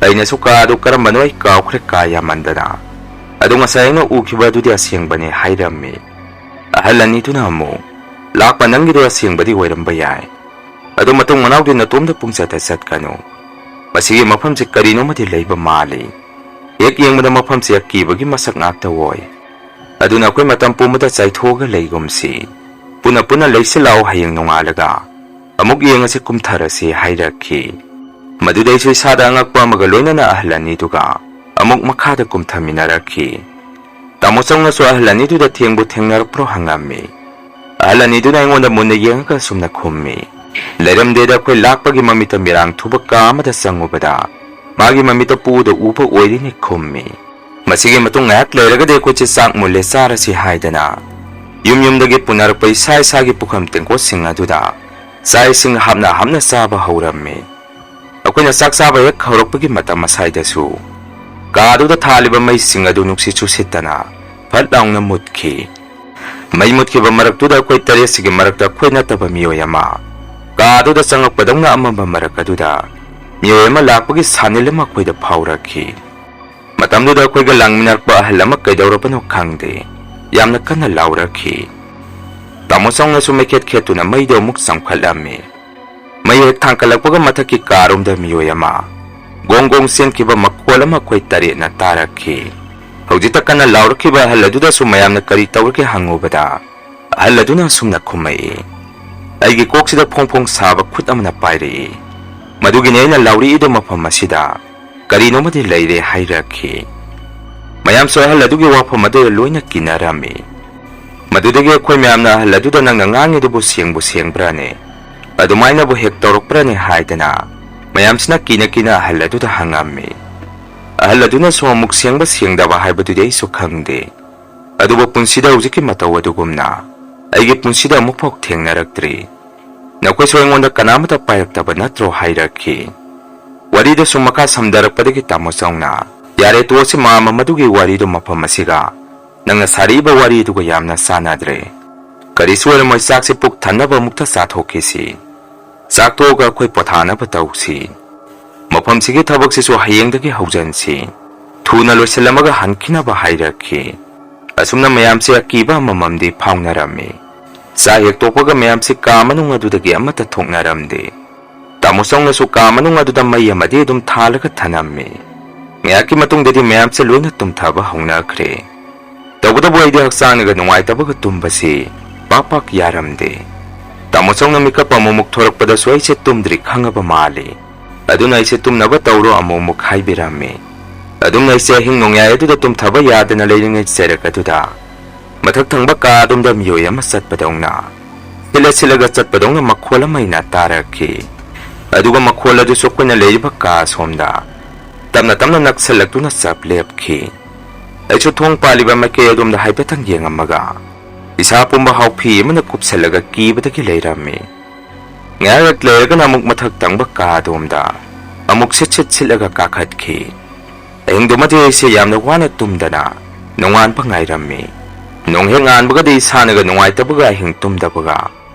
ꯑꯩꯅꯁꯨ "ꯀꯥ ꯑꯗꯨ ꯀꯔꯝꯕꯅꯣ ꯑꯩ ꯀꯥꯎꯈ꯭ꯔꯦ, ꯀꯥ ꯌꯥꯝꯃꯟꯗꯅ꯫ ꯑꯗꯨ ꯉꯁꯥꯏ ꯑꯩꯅ ꯎꯈꯤꯕ ꯑꯗꯨꯗꯤ ꯑꯁꯦꯡꯕꯅꯦ" ꯍꯥꯏꯔꯝꯃꯤ꯫ ꯑꯍꯜ ꯑꯅꯤꯗꯨꯅ ꯑꯃꯨꯛ, "ꯂꯥꯛꯄ ꯅꯪꯒꯤꯗꯣ ꯑꯁꯦꯡꯕꯗꯤ ꯑꯣꯏꯔꯝꯕ ꯌꯥꯏ꯫ ꯑꯗꯣ ꯃꯇꯨꯡ ꯃꯅꯥꯎꯗꯤ ꯅꯇꯣꯝꯗ ꯄꯨꯡꯆꯠꯇ ꯆꯠꯀꯅꯨ꯫ ꯃꯁꯤꯒꯤ ꯃꯐꯝꯁꯦ ꯀꯔꯤꯅꯣꯃꯗꯤ ꯂꯩꯕ ꯃꯥꯜꯂꯤ꯫ ꯍꯦꯛ ꯌꯦꯡꯕꯗ ꯃꯐꯝꯁꯦ ꯑꯀꯤꯕꯒꯤ ꯃꯁꯛ ꯉꯥꯛꯇ ꯑꯣꯏ꯫ ꯑꯗꯨꯅ ꯑꯩꯈꯣꯏ ꯃꯇꯝ ꯄꯨꯝꯕꯗ ꯆꯥꯏꯊꯣꯛꯑꯒ ꯂꯩꯒꯨꯝꯁꯤ꯫ ꯄꯨꯟꯅ ꯄꯨꯟꯅ ꯂꯩꯁꯤ ꯂꯥꯛꯑꯣ, ꯍꯌꯦꯡ ꯅꯣꯡꯉꯥꯜꯂꯒ ꯑꯃꯨꯛ ꯌꯦꯡꯉꯁꯤ, ꯀꯨꯝꯊꯔꯁꯤ" ꯍꯥꯏꯔꯛꯈꯤ꯫ ꯃꯗꯨꯗ ꯑꯩꯁꯨ ꯏꯁꯥꯗ ꯑꯉꯛꯄ ꯑꯃꯒ ꯂꯣꯏꯅꯅ ꯑꯍꯜ ꯑꯅꯤꯗꯨꯒ ꯑꯃꯨꯛ ꯃꯈꯥꯗ ꯀꯨꯝꯊꯃꯤꯟꯅꯔꯛꯈꯤ꯫ ꯇꯥꯃꯣ ꯆꯧꯅꯁꯨ ꯑꯍꯜ ꯑꯅꯤꯗꯨꯗ "ꯊꯦꯡꯕꯨ ꯊꯦꯡꯅꯔꯛꯄ꯭ꯔꯣ?" ꯍꯪꯉꯝꯃꯤ꯫ ꯑꯍꯜ ꯑꯅꯤꯗꯨꯅ ꯑꯩꯉꯣꯟꯗ ꯃꯨꯟꯅ ꯌꯦꯡꯉꯒ ꯑꯁꯨꯝꯅ ꯈꯨꯝꯃꯤ, "ꯂꯩꯔꯝꯗꯦꯗ, ꯑꯩꯈꯣꯏ ꯂꯥꯛꯄꯒꯤ ꯃꯃꯤꯠꯇ ꯃꯤꯔꯥꯡ ꯊꯨꯕ ꯀꯥ ꯑꯃꯗ ꯆꯪꯉꯨꯕꯗ ꯃꯥꯒꯤ ꯃꯃꯤꯠꯇ ꯄꯨꯗ ꯎꯕ ꯑꯣꯏꯔꯤꯅꯤ" ꯈꯨꯝꯃꯤ꯫ ꯃꯁꯤꯒꯤ ꯃꯇꯨꯡ ꯉꯥꯏꯍꯥꯛ ꯂꯩꯔꯒꯗꯤ ꯑꯩꯈꯣꯏꯁꯦ ꯆꯥꯛ ꯃꯨꯜꯂꯦ ꯆꯥꯔꯁꯤ ꯍꯥꯏꯗꯅ ꯌꯨꯝ ꯌꯨꯝꯗꯒꯤ ꯄꯨꯅꯔꯛꯄ ꯏꯁꯥ ꯏꯁꯥꯒꯤ ꯄꯨꯈꯝ ꯇꯦꯡꯀꯣꯠꯁꯤꯡ ꯑꯗꯨꯗ ꯆꯥꯛ ꯏꯁꯤꯡ ꯍꯥꯞꯅ ꯍꯥꯞꯅ ꯆꯥꯕ ꯍꯧꯔꯝꯃꯤ꯫ ꯑꯩꯈꯣꯏꯅ ꯆꯥꯛ ꯆꯥꯕ ꯍꯦꯛ ꯍꯧꯔꯛꯄꯒꯤ ꯃꯇꯝ ꯑꯁ꯭ꯋꯥꯏꯗꯁꯨ ꯀꯥꯗꯨꯗ ꯊꯥꯜꯂꯤꯕ ꯃꯩꯁꯤꯡ ꯑꯗꯨ ꯅꯨꯡꯁꯤꯠ ꯁꯤꯠꯇꯅ ꯐꯠ ꯂꯥꯎꯅ ꯃꯨꯠꯈꯤ꯫ ꯃꯩ ꯃꯨꯠꯈꯤꯕ ꯃꯔꯛꯇꯨꯗ ꯑꯩꯈꯣꯏ ꯇꯔꯦꯠꯁꯤꯒꯤ ꯃꯔꯛꯇ ꯑꯩꯈꯣꯏ ꯅꯠꯇꯕ ꯃꯤꯑꯣꯏ ꯑꯃ ꯀꯥꯗꯨꯗ ꯆꯪꯉꯛꯄꯗꯧꯅ ꯑꯃꯝꯕ ꯃꯔꯛ ꯑꯗꯨꯗ ꯃꯤꯑꯣꯏ ꯑꯃ ꯂꯥꯛꯄꯒꯤ ꯁꯥꯅꯤꯜ ꯑꯃ ꯑꯩꯈꯣꯏꯗ ꯐꯥꯎꯔꯛꯈꯤ꯫ ꯃꯇꯝꯗꯨꯗ ꯑꯩꯈꯣꯏꯒ ꯂꯥꯡꯃꯤꯟꯅꯔꯛꯄ ꯑꯍꯜ ꯑꯃ ꯀꯩꯗꯧꯔꯕꯅꯣ ꯈꯪꯗꯦ, ꯌꯥꯝꯅ ꯀꯟꯅ ꯂꯥꯎꯔꯛꯈꯤ꯫ ꯇꯥꯃꯣ ꯆꯥꯎꯅꯁꯨ ꯃꯩꯈꯦꯠ ꯈꯦꯠꯇꯨꯅ ꯃꯩꯗꯣ ꯑꯃꯨꯛ ꯆꯪꯈꯠꯂꯝꯃꯤ꯫ ꯃꯩ ꯍꯦꯛ ꯊꯥꯡꯒꯠꯂꯛꯄꯒ ꯃꯊꯛꯀꯤ ꯀꯥꯔꯣꯝꯗ ꯃꯤꯑꯣꯏ ꯑꯃ ꯒꯣꯡ ꯒꯣꯡ ꯆꯦꯟꯈꯤꯕ ꯃꯈꯣꯜ ꯑꯃ ꯑꯩꯈꯣꯏ ꯇꯔꯦꯠꯅ ꯇꯥꯔꯛꯈꯤ꯫ ꯍꯧꯖꯤꯛꯇ ꯀꯟꯅ ꯂꯥꯎꯔꯛꯈꯤꯕ ꯑꯍꯜ ꯑꯗꯨꯗꯁꯨ ꯃꯌꯥꯝꯅ ꯀꯔꯤ ꯇꯧꯔꯒꯦ ꯍꯪꯉꯨꯕꯗ, ꯑꯍꯜ ꯑꯗꯨꯅ ꯑꯁꯨꯝꯅ ꯈꯨꯝꯃꯛꯏ, "ꯑꯩꯒꯤ ꯀꯣꯛꯁꯤꯗ ꯐꯣꯡ ꯐꯣꯡ ꯁꯥꯕ ꯈꯨꯠ ꯑꯃꯅ ꯄꯥꯏꯔꯛꯏ꯫ ꯃꯗꯨꯒꯤꯅꯦ ꯑꯩꯅ ꯂꯥꯎꯔꯛꯏꯗꯣ, ꯃꯐꯝ ꯑꯁꯤꯗ ꯀꯔꯤꯅꯣꯃꯗꯤ ꯂꯩꯔꯦ" ꯍꯥꯏꯔꯛꯈꯤ꯫ ꯃꯌꯥꯝꯁꯨ ꯑꯍꯜ ꯑꯗꯨꯒꯤ ꯋꯥꯐꯝ ꯑꯗꯨꯗ ꯂꯣꯏꯅ ꯀꯤꯅꯔꯝꯃꯤ꯫ ꯃꯗꯨꯗꯒꯤ ꯑꯩꯈꯣꯏ ꯃꯌꯥꯝꯅ ꯑꯍꯜ ꯑꯗꯨꯗ "ꯅꯪꯅ ꯉꯥꯡꯉꯤꯗꯨꯕꯨ ꯁꯦꯡꯕꯨ ꯁꯦꯡꯕ꯭ꯔꯥꯅꯦ? ꯑꯗꯨꯃꯥꯏꯅꯕꯨ ꯍꯦꯛ ꯇꯧꯔꯛꯄ꯭ꯔꯥꯅꯦ?" ꯍꯥꯏꯗꯅ ꯃꯌꯥꯝꯁꯤꯅ ꯀꯤꯅ ꯀꯤꯅ ꯑꯍꯜ ꯑꯗꯨꯗ ꯍꯪꯉꯝꯃꯤ꯫ ꯑꯍꯜ ꯑꯗꯨꯅꯁꯨ ꯑꯃꯨꯛ ꯁꯦꯡꯕ ꯁꯦꯡꯗꯕ ꯍꯥꯏꯕꯗꯨꯗꯤ ꯑꯩꯁꯨ ꯈꯪꯗꯦ, ꯑꯗꯨꯕꯨ ꯄꯨꯟꯁꯤꯗ ꯍꯧꯖꯤꯛꯀꯤ ꯃꯇꯧ ꯑꯗꯨꯒꯨꯝꯅ ꯑꯩꯒꯤ ꯄꯨꯟꯁꯤꯗ ꯑꯃꯨꯛꯐꯥꯎ ꯊꯦꯡꯅꯔꯛꯇ꯭ꯔꯤ꯫ "ꯅꯈꯣꯏꯁꯨ ꯑꯩꯉꯣꯟꯗ ꯀꯅꯥꯃꯇ ꯄꯥꯏꯔꯛꯇꯕ ꯅꯠꯇ꯭ꯔꯣ?" ꯍꯥꯏꯔꯛꯈꯤ꯫ ꯋꯥꯔꯤꯗꯨ ꯁꯨꯝ ꯃꯈꯥ ꯁꯝꯊꯔꯛꯄꯗꯒꯤ ꯇꯥꯃꯣ ꯆꯥꯎꯅ, "ꯌꯥꯔꯦ, ꯇꯣꯛꯑꯁꯤ ꯃꯥꯃ, ꯃꯗꯨꯒꯤ ꯋꯥꯔꯤꯗꯨ ꯃꯐꯝ ꯑꯁꯤꯒ ꯅꯪꯅ ꯁꯥꯔꯛꯏꯕ ꯋꯥꯔꯤꯗꯨꯒ ꯌꯥꯝꯅ ꯆꯥꯟꯅꯗ꯭ꯔꯦ꯫ ꯀꯔꯤꯁꯨ ꯑꯣꯏꯔꯝꯃꯣꯏ, ꯆꯥꯛꯁꯤ ꯄꯨꯛ ꯊꯟꯅꯕ ꯑꯃꯨꯛꯇ ꯆꯥꯊꯣꯛꯈꯤꯁꯤ꯫ ꯆꯥꯛ ꯇꯣꯛꯑꯒ ꯑꯩꯈꯣꯏ ꯄꯣꯊꯥꯅꯕ ꯇꯧꯁꯤ꯫ ꯃꯐꯝꯁꯤꯒꯤ ꯊꯕꯛꯁꯤꯁꯨ ꯍꯌꯦꯡꯗꯒꯤ ꯍꯧꯖꯤꯟꯁꯤ꯫ ꯊꯨꯅ ꯂꯣꯏꯁꯤꯜꯂꯝꯃꯒ ꯍꯟꯈꯤꯅꯕ" ꯍꯥꯏꯔꯛꯈꯤ꯫ ꯑꯁꯨꯝꯅ ꯃꯌꯥꯝꯁꯦ ꯑꯀꯤꯕ ꯑꯃꯃꯝꯗꯤ ꯐꯥꯎꯅꯔꯝꯃꯤ꯫ ꯆꯥꯛ ꯍꯦꯛ ꯇꯣꯛꯄꯒ ꯃꯌꯥꯝꯁꯦ ꯀꯥ ꯃꯅꯨꯡ ꯑꯗꯨꯗꯒꯤ ꯑꯃꯠꯇ ꯊꯣꯛꯅꯔꯝꯗꯦ꯫ ꯇꯥꯃꯣ ꯆꯥꯎꯅꯁꯨ ꯀꯥ ꯃꯅꯨꯡ ꯑꯗꯨꯗ ꯃꯩ ꯑꯃꯗꯤ ꯑꯗꯨꯝ ꯊꯥꯜꯂꯒ ꯊꯅꯝꯃꯤ꯫ ꯉꯥꯏꯍꯥꯛꯀꯤ ꯃꯇꯨꯡꯗꯗꯤ ꯃꯌꯥꯝꯁꯦ ꯂꯣꯏꯅ ꯇꯨꯝꯊꯕ ꯍꯧꯅꯈ꯭ꯔꯦ꯫ ꯇꯧꯕꯇꯕꯨ ꯑꯩꯗꯤ ꯍꯛꯆꯥꯡꯅꯒ ꯅꯨꯡꯉꯥꯏꯇꯕꯒ ꯇꯨꯝꯕꯁꯤ ꯄꯥꯛ ꯄꯥꯛ ꯌꯥꯔꯝꯗꯦ꯫ ꯇꯥꯃꯣ ꯆꯥꯎꯅ ꯃꯤꯀꯞ ꯑꯃꯨꯛꯃꯨꯛ ꯊꯣꯔꯛꯄꯗꯁꯨ ꯑꯩꯁꯦ ꯇꯨꯝꯗ꯭ꯔꯤ ꯈꯪꯉꯕ ꯃꯥꯜꯂꯤ꯫ ꯑꯗꯨꯅ ꯑꯩꯁꯦ "ꯇꯨꯝꯅꯕ ꯇꯧꯔꯣ" ꯑꯃꯨꯛꯃꯨꯛ ꯍꯥꯏꯕꯤꯔꯝꯃꯤ꯫ ꯑꯗꯨꯝꯅ ꯑꯩꯁꯦ ꯑꯍꯤꯡ ꯅꯣꯡꯌꯥꯏ ꯑꯗꯨꯗ ꯇꯨꯝꯊꯕ ꯌꯥꯗꯅ ꯂꯩꯔꯤꯉꯩ ꯆꯩꯔꯛ ꯑꯗꯨꯗ ꯃꯊꯛ ꯊꯪꯕ ꯀꯥ ꯑꯗꯣꯝꯗ ꯃꯤꯑꯣꯏ ꯑꯃ ꯆꯠꯄꯗꯧꯅ, ꯁꯤꯠꯂ ꯁꯤꯠꯂꯒ ꯆꯠꯄꯗꯧꯅ ꯃꯈꯣꯜ ꯑꯃ ꯑꯩꯅ ꯇꯥꯔꯛꯈꯤ꯫ ꯑꯗꯨꯒ ꯃꯈꯣꯜ ꯑꯗꯨꯁꯨ ꯑꯩꯈꯣꯏꯅ ꯂꯩꯔꯤꯕ ꯀꯥ ꯑꯁꯣꯝꯗ ꯇꯞꯅ ꯇꯞꯅ ꯅꯛꯁꯜꯂꯛꯇꯨꯅ ꯆꯞ ꯂꯦꯞꯈꯤ꯫ ꯑꯩꯁꯨ ꯊꯣꯡ ꯄꯥꯜꯂꯤꯕ ꯃꯥꯏꯀꯩ ꯑꯗꯣꯝꯗ ꯍꯥꯏꯐꯦꯠꯇꯪ ꯌꯦꯡꯉꯝꯃꯒ ꯏꯁꯥ ꯄꯨꯝꯕ ꯍꯥꯎꯐꯤ ꯑꯃꯅ ꯀꯨꯞꯁꯜꯂꯒ ꯀꯤꯕꯗꯒꯤ ꯂꯩꯔꯝꯃꯤ꯫ ꯉꯥꯏꯍꯥꯛ ꯂꯩꯔꯒꯅ ꯑꯃꯨꯛ ꯃꯊꯛ ꯊꯪꯕ ꯀꯥ ꯑꯗꯣꯝꯗ ꯑꯃꯨꯛ ꯁꯤꯠ ꯁꯤꯠ ꯁꯤꯠꯂꯒ ꯀꯥꯈꯠꯈꯤ꯫ ꯑꯍꯤꯡꯗꯨꯃꯗꯤ ꯑꯩꯁꯦ ꯌꯥꯝꯅ ꯋꯥꯅ ꯇꯨꯝꯗꯅ ꯅꯣꯡꯉꯥꯟꯕ ꯉꯥꯏꯔꯝꯃꯤ꯫ ꯅꯣꯡ ꯍꯦꯛ ꯉꯥꯟꯕꯒꯗꯤ ꯏꯁꯥꯅꯒ ꯅꯨꯡꯉꯥꯏꯇꯕꯒ ꯑꯍꯤꯡ ꯇꯨꯝꯗꯕꯒ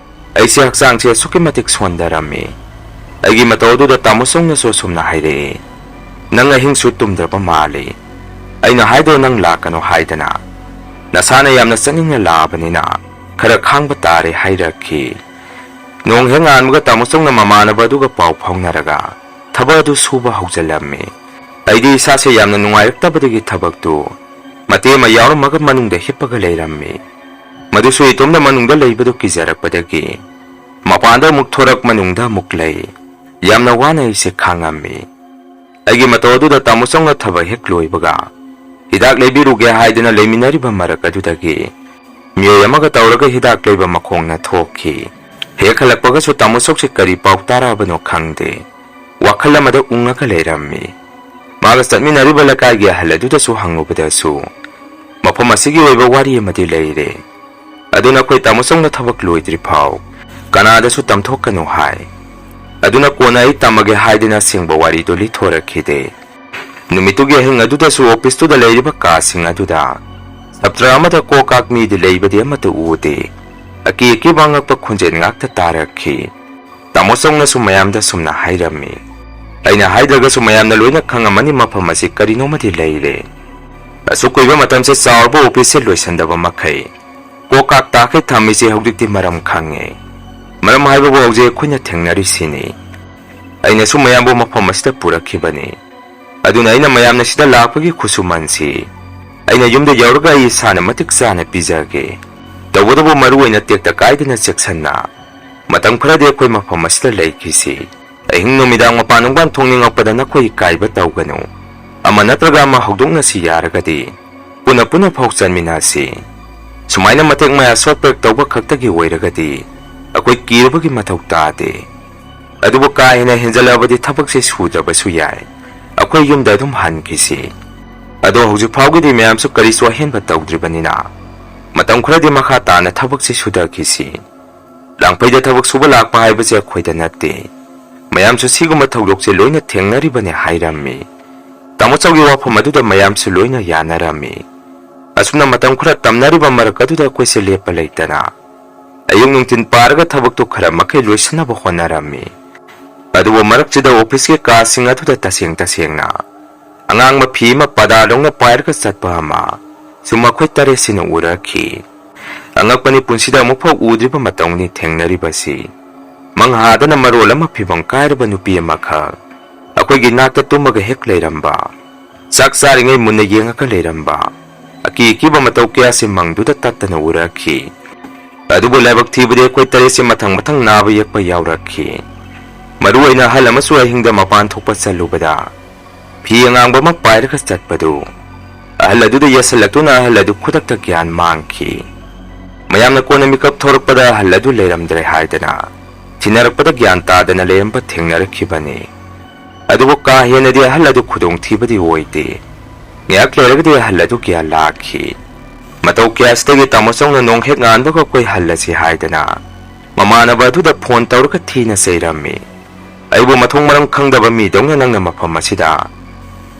ꯑꯩꯁꯦ ꯍꯛꯆꯥꯡꯁꯦ ꯑꯁꯨꯛꯀꯤ ꯃꯇꯤꯛ ꯁꯣꯟꯊꯔꯝꯃꯤ꯫ ꯑꯩꯒꯤ ꯃꯇꯧ ꯑꯗꯨꯗ ꯇꯥꯃꯣ ꯆꯧꯅꯁꯨ ꯑꯁꯨꯝꯅ ꯍꯥꯏꯔꯛꯏ, "ꯅꯪ ꯑꯍꯤꯡꯁꯨ ꯇꯨꯝꯗ꯭ꯔꯕ ꯃꯥꯜꯂꯤ꯫ ꯑꯩꯅ ꯍꯥꯏꯗꯣ ꯅꯪ ꯂꯥꯛꯀꯅꯣ ꯍꯥꯏꯗꯅ꯫ ꯅꯁꯥꯅ ꯌꯥꯝꯅ ꯆꯠꯅꯤꯡꯅ ꯂꯥꯛꯑꯕꯅꯤꯅ ꯈꯔ ꯈꯥꯡꯕ ꯇꯥꯔꯦ" ꯍꯥꯏꯔꯛꯈꯤ꯫ ꯅꯣꯡ ꯍꯦꯛ ꯉꯥꯟꯕꯒ ꯇꯥꯃꯣ ꯆꯧꯅ ꯃꯃꯥꯟꯅꯕ ꯑꯗꯨꯒ ꯄꯥꯎ ꯐꯥꯎꯅꯔꯒ ꯊꯕꯛ ꯑꯗꯨ ꯁꯨꯕ ꯍꯧꯖꯤꯜꯂꯝꯃꯤ꯫ ꯑꯩꯗꯤ ꯏꯁꯥꯁꯦ ꯌꯥꯝꯅ ꯅꯨꯡꯉꯥꯏꯔꯛꯇꯕꯗꯒꯤ ꯊꯕꯛꯇꯨ ꯃꯇꯦꯛ ꯑꯃ ꯌꯥꯎꯔꯝꯃꯒ ꯃꯅꯨꯡꯗ ꯍꯤꯞꯄꯒ ꯂꯩꯔꯝꯃꯤ꯫ ꯃꯗꯨꯁꯨ ꯏꯇꯣꯝꯗ ꯃꯅꯨꯡꯗ ꯂꯩꯕꯗꯨ ꯀꯤꯖꯔꯛꯄꯗꯒꯤ ꯃꯄꯥꯟꯗ ꯑꯃꯨꯛ ꯊꯣꯔꯛ, ꯃꯅꯨꯡꯗ ꯑꯃꯨꯛ ꯂꯩ꯫ ꯌꯥꯝꯅ ꯋꯥꯅ ꯑꯩꯁꯦ ꯈꯥꯡꯉꯝꯃꯤ꯫ ꯑꯩꯒꯤ ꯃꯇꯧ ꯑꯗꯨꯗ ꯇꯥꯃꯣ ꯆꯧꯅ ꯊꯕꯛ ꯍꯦꯛ ꯂꯣꯏꯕꯒ ꯍꯤꯗꯥꯛ ꯂꯩꯕꯤꯔꯨꯒꯦ ꯍꯥꯏꯗꯨꯅ ꯂꯩꯃꯤꯟꯅꯔꯤꯕ ꯃꯔꯛ ꯑꯗꯨꯗꯒꯤ ꯃꯤꯑꯣꯏ ꯑꯃꯒ ꯇꯧꯔꯒ ꯍꯤꯗꯥꯛ ꯂꯩꯕ ꯃꯈꯣꯡꯅ ꯊꯣꯛꯈꯤ꯫ ꯍꯦꯛ ꯍꯜꯂꯛꯄꯒꯁꯨ ꯇꯥꯃꯣ ꯆꯧꯁꯦ ꯀꯔꯤ ꯄꯥꯎ ꯇꯥꯔꯛꯑꯕꯅꯣ ꯈꯪꯗꯦ, ꯋꯥꯈꯜ ꯑꯃꯗ ꯎꯪꯉꯒ ꯂꯩꯔꯝꯃꯤ꯫ ꯃꯥꯒ ꯆꯠꯃꯤꯟꯅꯔꯤꯕ ꯂꯩꯀꯥꯏꯒꯤ ꯑꯍꯜ ꯑꯗꯨꯗꯁꯨ ꯍꯪꯂꯨꯕꯗꯁꯨ ꯃꯐꯝ ꯑꯁꯤꯒꯤ ꯑꯣꯏꯕ ꯋꯥꯔꯤ ꯑꯃꯗꯤ ꯂꯩꯔꯦ꯫ ꯑꯗꯨꯅ ꯑꯩꯈꯣꯏ ꯇꯥꯃꯣ ꯆꯧꯅ ꯊꯕꯛ ꯂꯣꯏꯗ꯭ꯔꯤ ꯐꯥꯎ ꯀꯅꯥꯗꯁꯨ ꯇꯝꯊꯣꯛꯀꯅꯨ ꯍꯥꯏ꯫ ꯑꯗꯨꯅ ꯀꯣꯟꯅ ꯑꯩ ꯇꯝꯃꯒꯦ ꯍꯥꯏꯗꯨꯅ ꯑꯁꯦꯡꯕ ꯋꯥꯔꯤꯗꯨ ꯂꯤꯊꯣꯔꯛꯈꯤꯗꯦ꯫ ꯅꯨꯃꯤꯠꯇꯨꯒꯤ ꯑꯍꯤꯡ ꯑꯗꯨꯗꯁꯨ ꯑꯣꯐꯤꯁꯇꯨꯗ ꯂꯩꯔꯤꯕ ꯀꯥꯁꯤꯡ ꯑꯗꯨꯗ ꯁꯞꯇ꯭ꯔ ꯑꯃꯗ ꯀꯣꯛ ꯀꯥꯛ ꯃꯤꯗꯤ ꯂꯩꯕꯗꯤ ꯑꯃꯠꯇ ꯎꯗꯦ꯫ ꯑꯀꯤ ꯑꯀꯤꯕ ꯑꯉꯛꯄ ꯈꯣꯟꯖꯦꯜ ꯉꯥꯛꯇ ꯇꯥꯔꯛꯈꯤ꯫ ꯇꯥꯃꯣ ꯆꯧꯅꯁꯨ ꯃꯌꯥꯝꯗ ꯁꯨꯝꯅ ꯍꯥꯏꯔꯝꯃꯤ꯫ ꯑꯩꯅ ꯍꯥꯏꯗ꯭ꯔꯒꯁꯨ ꯃꯌꯥꯝꯅ ꯂꯣꯏꯅ ꯈꯪꯉꯝꯃꯅꯤ ꯃꯐꯝ ꯑꯁꯤ ꯀꯔꯤꯅꯣꯃꯗꯤ ꯂꯩꯔꯦ꯫ ꯑꯁꯨꯛ ꯀꯨꯏꯕ ꯃꯇꯝꯁꯦ ꯆꯥꯎꯔꯕ ꯑꯣꯐꯤꯁꯁꯦ ꯂꯣꯏꯁꯤꯟꯗꯕ ꯃꯈꯩ ꯀꯣꯛ ꯀꯥꯛ ꯇꯥꯈꯩ ꯊꯝꯃꯤꯁꯦ ꯍꯧꯖꯤꯛꯇꯤ ꯃꯔꯝ ꯈꯪꯉꯦ꯫ ꯃꯔꯝ ꯍꯥꯏꯕꯕꯨ ꯍꯧꯖꯤꯛ ꯑꯩꯈꯣꯏꯅ ꯊꯦꯡꯅꯔꯤꯁꯤꯅꯤ꯫ ꯑꯩꯅꯁꯨ ꯃꯌꯥꯝꯕꯨ ꯃꯐꯝ ꯑꯁꯤꯗ ꯄꯨꯔꯛꯈꯤꯕꯅꯤ꯫ ꯑꯗꯨꯅ ꯑꯩꯅ ꯃꯌꯥꯝꯅ ꯁꯤꯗ ꯂꯥꯛꯄꯒꯤ ꯈꯨꯠꯁꯨꯃꯟꯁꯤ ꯑꯩꯅ ꯌꯨꯝꯗ ꯌꯧꯔꯒ ꯑꯩ ꯏꯁꯥꯅ ꯃꯇꯤꯛ ꯆꯥꯅ ꯄꯤꯖꯒꯦ꯫ ꯇꯧꯕꯇꯕꯨ ꯃꯔꯨ ꯑꯣꯏꯅ ꯇꯦꯛꯇ ꯀꯥꯏꯗꯅ ꯆꯦꯛꯁꯟꯅ ꯃꯇꯝ ꯈꯔꯗꯤ ꯑꯩꯈꯣꯏ ꯃꯐꯝ ꯑꯁꯤꯗ ꯂꯩꯈꯤꯁꯤ꯫ ꯑꯍꯤꯡ ꯅꯨꯃꯤꯗꯥꯡ ꯃꯄꯥꯟ ꯅꯨꯡꯄꯥꯟ ꯊꯣꯛꯅꯤꯡꯉꯛꯄꯗ ꯅꯈꯣꯏ ꯏꯀꯥꯏꯕ ꯇꯧꯒꯅꯨ꯫ ꯑꯃ ꯅꯠꯇ꯭ꯔꯒ ꯑꯃ ꯍꯧꯗꯣꯛꯅꯁꯤ ꯌꯥꯔꯒꯗꯤ꯫ ꯄꯨꯟꯅ ꯄꯨꯟꯅ ꯐꯥꯎ ꯆꯟꯃꯤꯟꯅꯁꯤ꯫ ꯁꯨꯃꯥꯏꯅ ꯃꯇꯦꯛ ꯃꯌꯥ ꯁꯣꯠ ꯄ꯭ꯔꯦꯛ ꯇꯧꯕ ꯈꯛꯇꯒꯤ ꯑꯣꯏꯔꯒꯗꯤ ꯑꯩꯈꯣꯏ ꯀꯤꯔꯨꯕꯒꯤ ꯃꯊꯧ ꯇꯥꯗꯦ꯫ ꯑꯗꯨꯕꯨ ꯀꯥ ꯍꯦꯟꯅ ꯍꯦꯟꯖꯜꯂꯛꯑꯕꯗꯤ ꯊꯕꯛꯁꯦ ꯁꯨꯗ꯭ꯔꯕꯁꯨ ꯌꯥꯏ꯫ ꯑꯩꯈꯣꯏ ꯌꯨꯝꯗ ꯑꯗꯨꯝ ꯍꯟꯈꯤꯁꯤ꯫ ꯑꯗꯣ ꯍꯧꯖꯤꯛ ꯐꯥꯎꯒꯤꯗꯤ ꯃꯌꯥꯝꯁꯨ ꯀꯔꯤꯁꯨ ꯑꯍꯦꯟꯕ ꯇꯧꯗ꯭ꯔꯤꯕꯅꯤꯅ ꯃꯇꯝ ꯈꯔꯗꯤ ꯃꯈꯥ ꯇꯥꯅ ꯊꯕꯛꯁꯦ ꯁꯨꯊꯈꯤꯁꯤ꯫ ꯂꯥꯡꯐꯩꯗ ꯊꯕꯛ ꯁꯨꯕ ꯂꯥꯛꯄ ꯍꯥꯏꯕꯁꯦ ꯑꯩꯈꯣꯏꯗ ꯅꯠꯇꯦ꯫ ꯃꯌꯥꯝꯁꯨ ꯁꯤꯒꯨꯝꯕ ꯊꯧꯗꯣꯛꯁꯦ ꯂꯣꯏꯅ ꯊꯦꯡꯅꯔꯤꯕꯅꯤ ꯍꯥꯏꯔꯝꯃꯤ꯫ ꯇꯥꯃꯣ ꯆꯧꯒꯤ ꯋꯥꯐꯝ ꯑꯗꯨꯗ ꯃꯌꯥꯝꯁꯨ ꯂꯣꯏꯅ ꯌꯥꯅꯔꯝꯃꯤ꯫ ꯑꯁꯨꯝꯅ ꯃꯇꯝ ꯈꯔ ꯇꯝꯅꯔꯤꯕ ꯃꯔꯛ ꯑꯗꯨꯗ ꯑꯩꯈꯣꯏꯁꯦ ꯂꯦꯞꯄ ꯂꯩꯇꯅ ꯑꯌꯨꯛ ꯅꯨꯡꯊꯤꯟ ꯄꯥꯔꯒ ꯊꯕꯛꯇꯨ ꯈꯔ ꯃꯈꯩ ꯂꯣꯏꯁꯤꯟꯅꯕ ꯍꯣꯠꯅꯔꯝꯃꯤ꯫ ꯑꯗꯨꯕꯨ ꯃꯔꯛꯁꯤꯗ ꯑꯣꯐꯤꯁꯀꯤ ꯀꯥꯁꯤꯡ ꯑꯗꯨꯗ ꯇꯁꯦꯡ ꯇꯁꯦꯡꯅ ꯑꯉꯥꯡꯕ ꯐꯤ ꯑꯃ ꯄꯗꯥꯗꯧꯅ ꯄꯥꯏꯔꯒ ꯆꯠꯄ ꯑꯃ ꯁꯨꯝ ꯑꯩꯈꯣꯏ ꯇꯔꯦꯠꯁꯤꯅ ꯎꯔꯛꯈꯤ꯫ ꯑꯉꯛꯄꯅꯤ, ꯄꯨꯟꯁꯤꯗ ꯑꯃꯨꯛꯐꯥꯎ ꯎꯗ꯭ꯔꯤꯕ ꯃꯇꯧꯅꯤ ꯊꯦꯡꯅꯔꯤꯕꯁꯤ꯫ ꯃꯪꯍꯥꯗꯅ ꯃꯔꯣꯜ ꯑꯃ ꯐꯤꯕꯝ ꯀꯥꯏꯔꯕ ꯅꯨꯄꯤ ꯑꯃꯈꯛ ꯑꯩꯈꯣꯏꯒꯤ ꯅꯥꯛꯇ ꯇꯨꯝꯃꯒ ꯍꯦꯛ ꯂꯩꯔꯝꯕ, ꯆꯥꯛ ꯆꯥꯔꯤꯉꯩ ꯃꯨꯟꯅ ꯌꯦꯡꯉꯒ ꯂꯩꯔꯝꯕ, ꯑꯀꯤ ꯑꯀꯤꯕ ꯃꯇꯧ ꯀꯌꯥꯁꯤ ꯃꯪꯗꯨꯗ ꯇꯠꯇꯅ ꯎꯔꯛꯈꯤ꯫ ꯑꯗꯨꯕꯨ ꯂꯥꯏꯕꯛ ꯊꯤꯕꯗꯤ ꯑꯩꯈꯣꯏ ꯇꯔꯦꯠꯁꯤ ꯃꯊꯪ ꯃꯊꯪ ꯅꯥꯕ ꯌꯦꯛꯄ ꯌꯥꯎꯔꯛꯈꯤ꯫ ꯃꯔꯨ ꯑꯣꯏꯅ ꯑꯍꯜ ꯑꯃꯁꯨ ꯑꯍꯤꯡꯗ ꯃꯄꯥꯟ ꯊꯣꯛꯄ ꯆꯠꯂꯨꯕꯗ ꯐꯤ ꯑꯉꯥꯡꯕ ꯑꯃ ꯄꯥꯏꯔꯒ ꯆꯠꯄꯗꯨ ꯑꯍꯜ ꯑꯗꯨꯗ ꯌꯦꯠꯁꯤꯜꯂꯛꯇꯨꯅ ꯑꯍꯜ ꯑꯗꯨ ꯈꯨꯗꯛꯇ ꯒ꯭ꯌꯥꯟ ꯃꯥꯡꯈꯤ꯫ ꯃꯌꯥꯝꯅ ꯀꯣꯟꯅ ꯃꯤꯀꯞ ꯊꯣꯔꯛꯄꯗ ꯑꯍꯜ ꯑꯗꯨ ꯂꯩꯔꯝꯗ꯭ꯔꯦ ꯍꯥꯏꯗꯅ ꯊꯤꯅꯔꯛꯄꯗ ꯒ꯭ꯌꯥꯟ ꯇꯥꯗꯅ ꯂꯩꯔꯝꯕ ꯊꯦꯡꯅꯔꯛꯈꯤꯕꯅꯤ꯫ ꯑꯗꯨꯕꯨ ꯀꯥ ꯍꯦꯟꯅꯗꯤ ꯑꯍꯜ ꯑꯗꯨ ꯈꯨꯗꯣꯡꯊꯤꯕꯗꯤ ꯑꯣꯏꯗꯦ꯫ ꯉꯥꯏꯍꯥꯛ ꯂꯩꯔꯒꯗꯤ ꯑꯍꯜ ꯑꯗꯨ ꯒ꯭ꯌꯥꯟ ꯂꯥꯛꯈꯤ꯫ ꯃꯇꯧ ꯀꯌꯥꯁꯤꯗꯒꯤ ꯇꯥꯃꯣ ꯆꯧꯅ ꯅꯣꯡ ꯍꯦꯛ ꯉꯥꯟꯕꯒ ꯑꯩꯈꯣꯏ ꯍꯜꯂꯁꯤ ꯍꯥꯏꯗꯅ ꯃꯃꯥꯟꯅꯕ ꯑꯗꯨꯗ ꯐꯣꯟ ꯇꯧꯔꯒ ꯊꯤꯅ ꯆꯩꯔꯝꯃꯤ꯫ ꯑꯩꯕꯨ ꯃꯊꯣꯡ ꯃꯔꯝ ꯈꯪꯗꯕ ꯃꯤꯗꯧꯅ ꯅꯪꯅ ꯃꯐꯝ ꯑꯁꯤꯗ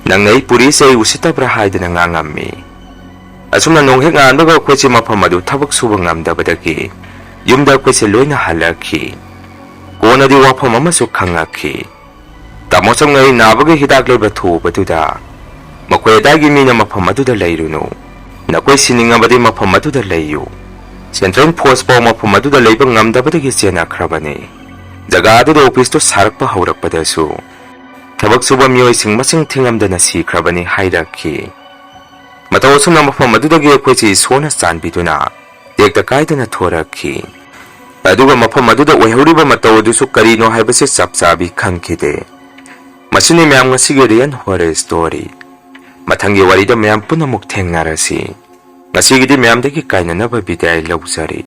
ꯅꯪꯅ ꯑꯩ ꯄꯨꯔꯤꯁꯦ ꯑꯩ ꯎꯁꯤꯠꯇꯕ꯭ꯔꯥ ꯍꯥꯏꯗꯅ ꯉꯥꯡꯉꯝꯃꯤ꯫ ꯑꯁꯨꯝꯅ ꯅꯣꯡ ꯍꯦꯛ ꯉꯥꯟꯕꯒ ꯑꯩꯈꯣꯏꯁꯦ ꯃꯐꯝ ꯑꯗꯨ ꯊꯕꯛ ꯁꯨꯕ ꯉꯝꯗꯕꯗꯒꯤ ꯌꯨꯝꯗ ꯑꯩꯈꯣꯏꯁꯦ ꯂꯣꯏꯅ ꯍꯜꯂꯛꯈꯤ꯫ ꯀꯣꯟꯅꯗꯤ ꯋꯥꯐꯝ ꯑꯃꯁꯨ ꯈꯪꯉꯛꯈꯤ꯫ ꯇꯥꯃꯣ ꯆꯧꯅ ꯑꯩ ꯅꯥꯕꯒꯤ ꯍꯤꯗꯥꯛ ꯂꯩꯕ ꯊꯣꯛꯎꯕꯗꯨꯗ ꯃꯈꯣꯏ ꯑꯗꯥꯏꯒꯤ ꯃꯤꯅ ꯃꯐꯝ ꯑꯗꯨꯗ ꯂꯩꯔꯨꯅꯨ, ꯅꯈꯣꯏ ꯁꯤꯅꯤꯡꯉꯕꯗꯤ ꯃꯐꯝ ꯑꯗꯨꯗ ꯂꯩꯌꯨ꯫ ꯁꯦꯟꯇ꯭ꯔꯦꯜ ꯐꯣꯔꯁ ꯐꯥꯎ ꯃꯐꯝ ꯑꯗꯨꯗ ꯂꯩꯕ ꯉꯝꯗꯕꯗꯒꯤ ꯆꯦꯟꯅꯈ꯭ꯔꯕꯅꯤ꯫ ꯖꯒꯥ ꯑꯗꯨꯗ ꯑꯣꯐꯤꯁꯇꯨ ꯁꯥꯔꯛꯄ ꯍꯧꯔꯛꯄꯗꯁꯨ ꯊꯕꯛ ꯁꯨꯕ ꯃꯤꯑꯣꯏꯁꯤꯡ ꯃꯁꯤꯡ ꯊꯤꯉꯝꯗꯅ ꯁꯤꯈ꯭ꯔꯕꯅꯤ ꯍꯥꯏꯔꯛꯈꯤ꯫ ꯃꯇꯧ ꯑꯁꯨꯝꯅ ꯃꯐꯝ ꯑꯗꯨꯗꯒꯤ ꯑꯩꯈꯣꯏꯁꯤ ꯏꯁꯣꯔꯅ ꯆꯥꯟꯕꯤꯗꯨꯅ ꯇꯦꯛꯇ ꯀꯥꯏꯗꯅ ꯊꯣꯔꯛꯈꯤ꯫ ꯑꯗꯨꯒ ꯃꯐꯝ ꯑꯗꯨꯗ ꯑꯣꯏꯍꯧꯔꯤꯕ ꯃꯇꯧ ꯑꯗꯨꯁꯨ ꯀꯔꯤꯅꯣ ꯍꯥꯏꯕꯁꯤ ꯆꯞ ꯆꯥꯕꯤ ꯈꯪꯈꯤꯗꯦ꯫ ꯃꯁꯤꯅꯤ ꯃꯌꯥꯝ ꯉꯁꯤꯒꯤ Real Horror Story꯫ ꯃꯊꯪꯒꯤ ꯋꯥꯔꯤꯗ ꯃꯌꯥꯝ ꯄꯨꯟꯅ ꯑꯃꯨꯛ ꯊꯦꯡꯅꯔꯁꯤ꯫ ꯉꯁꯤꯒꯤꯗꯤ ꯃꯌꯥꯝꯗꯒꯤ ꯀꯥꯏꯅꯅꯕ ꯕꯤꯗꯥꯏ ꯂꯧꯖꯔꯦ꯫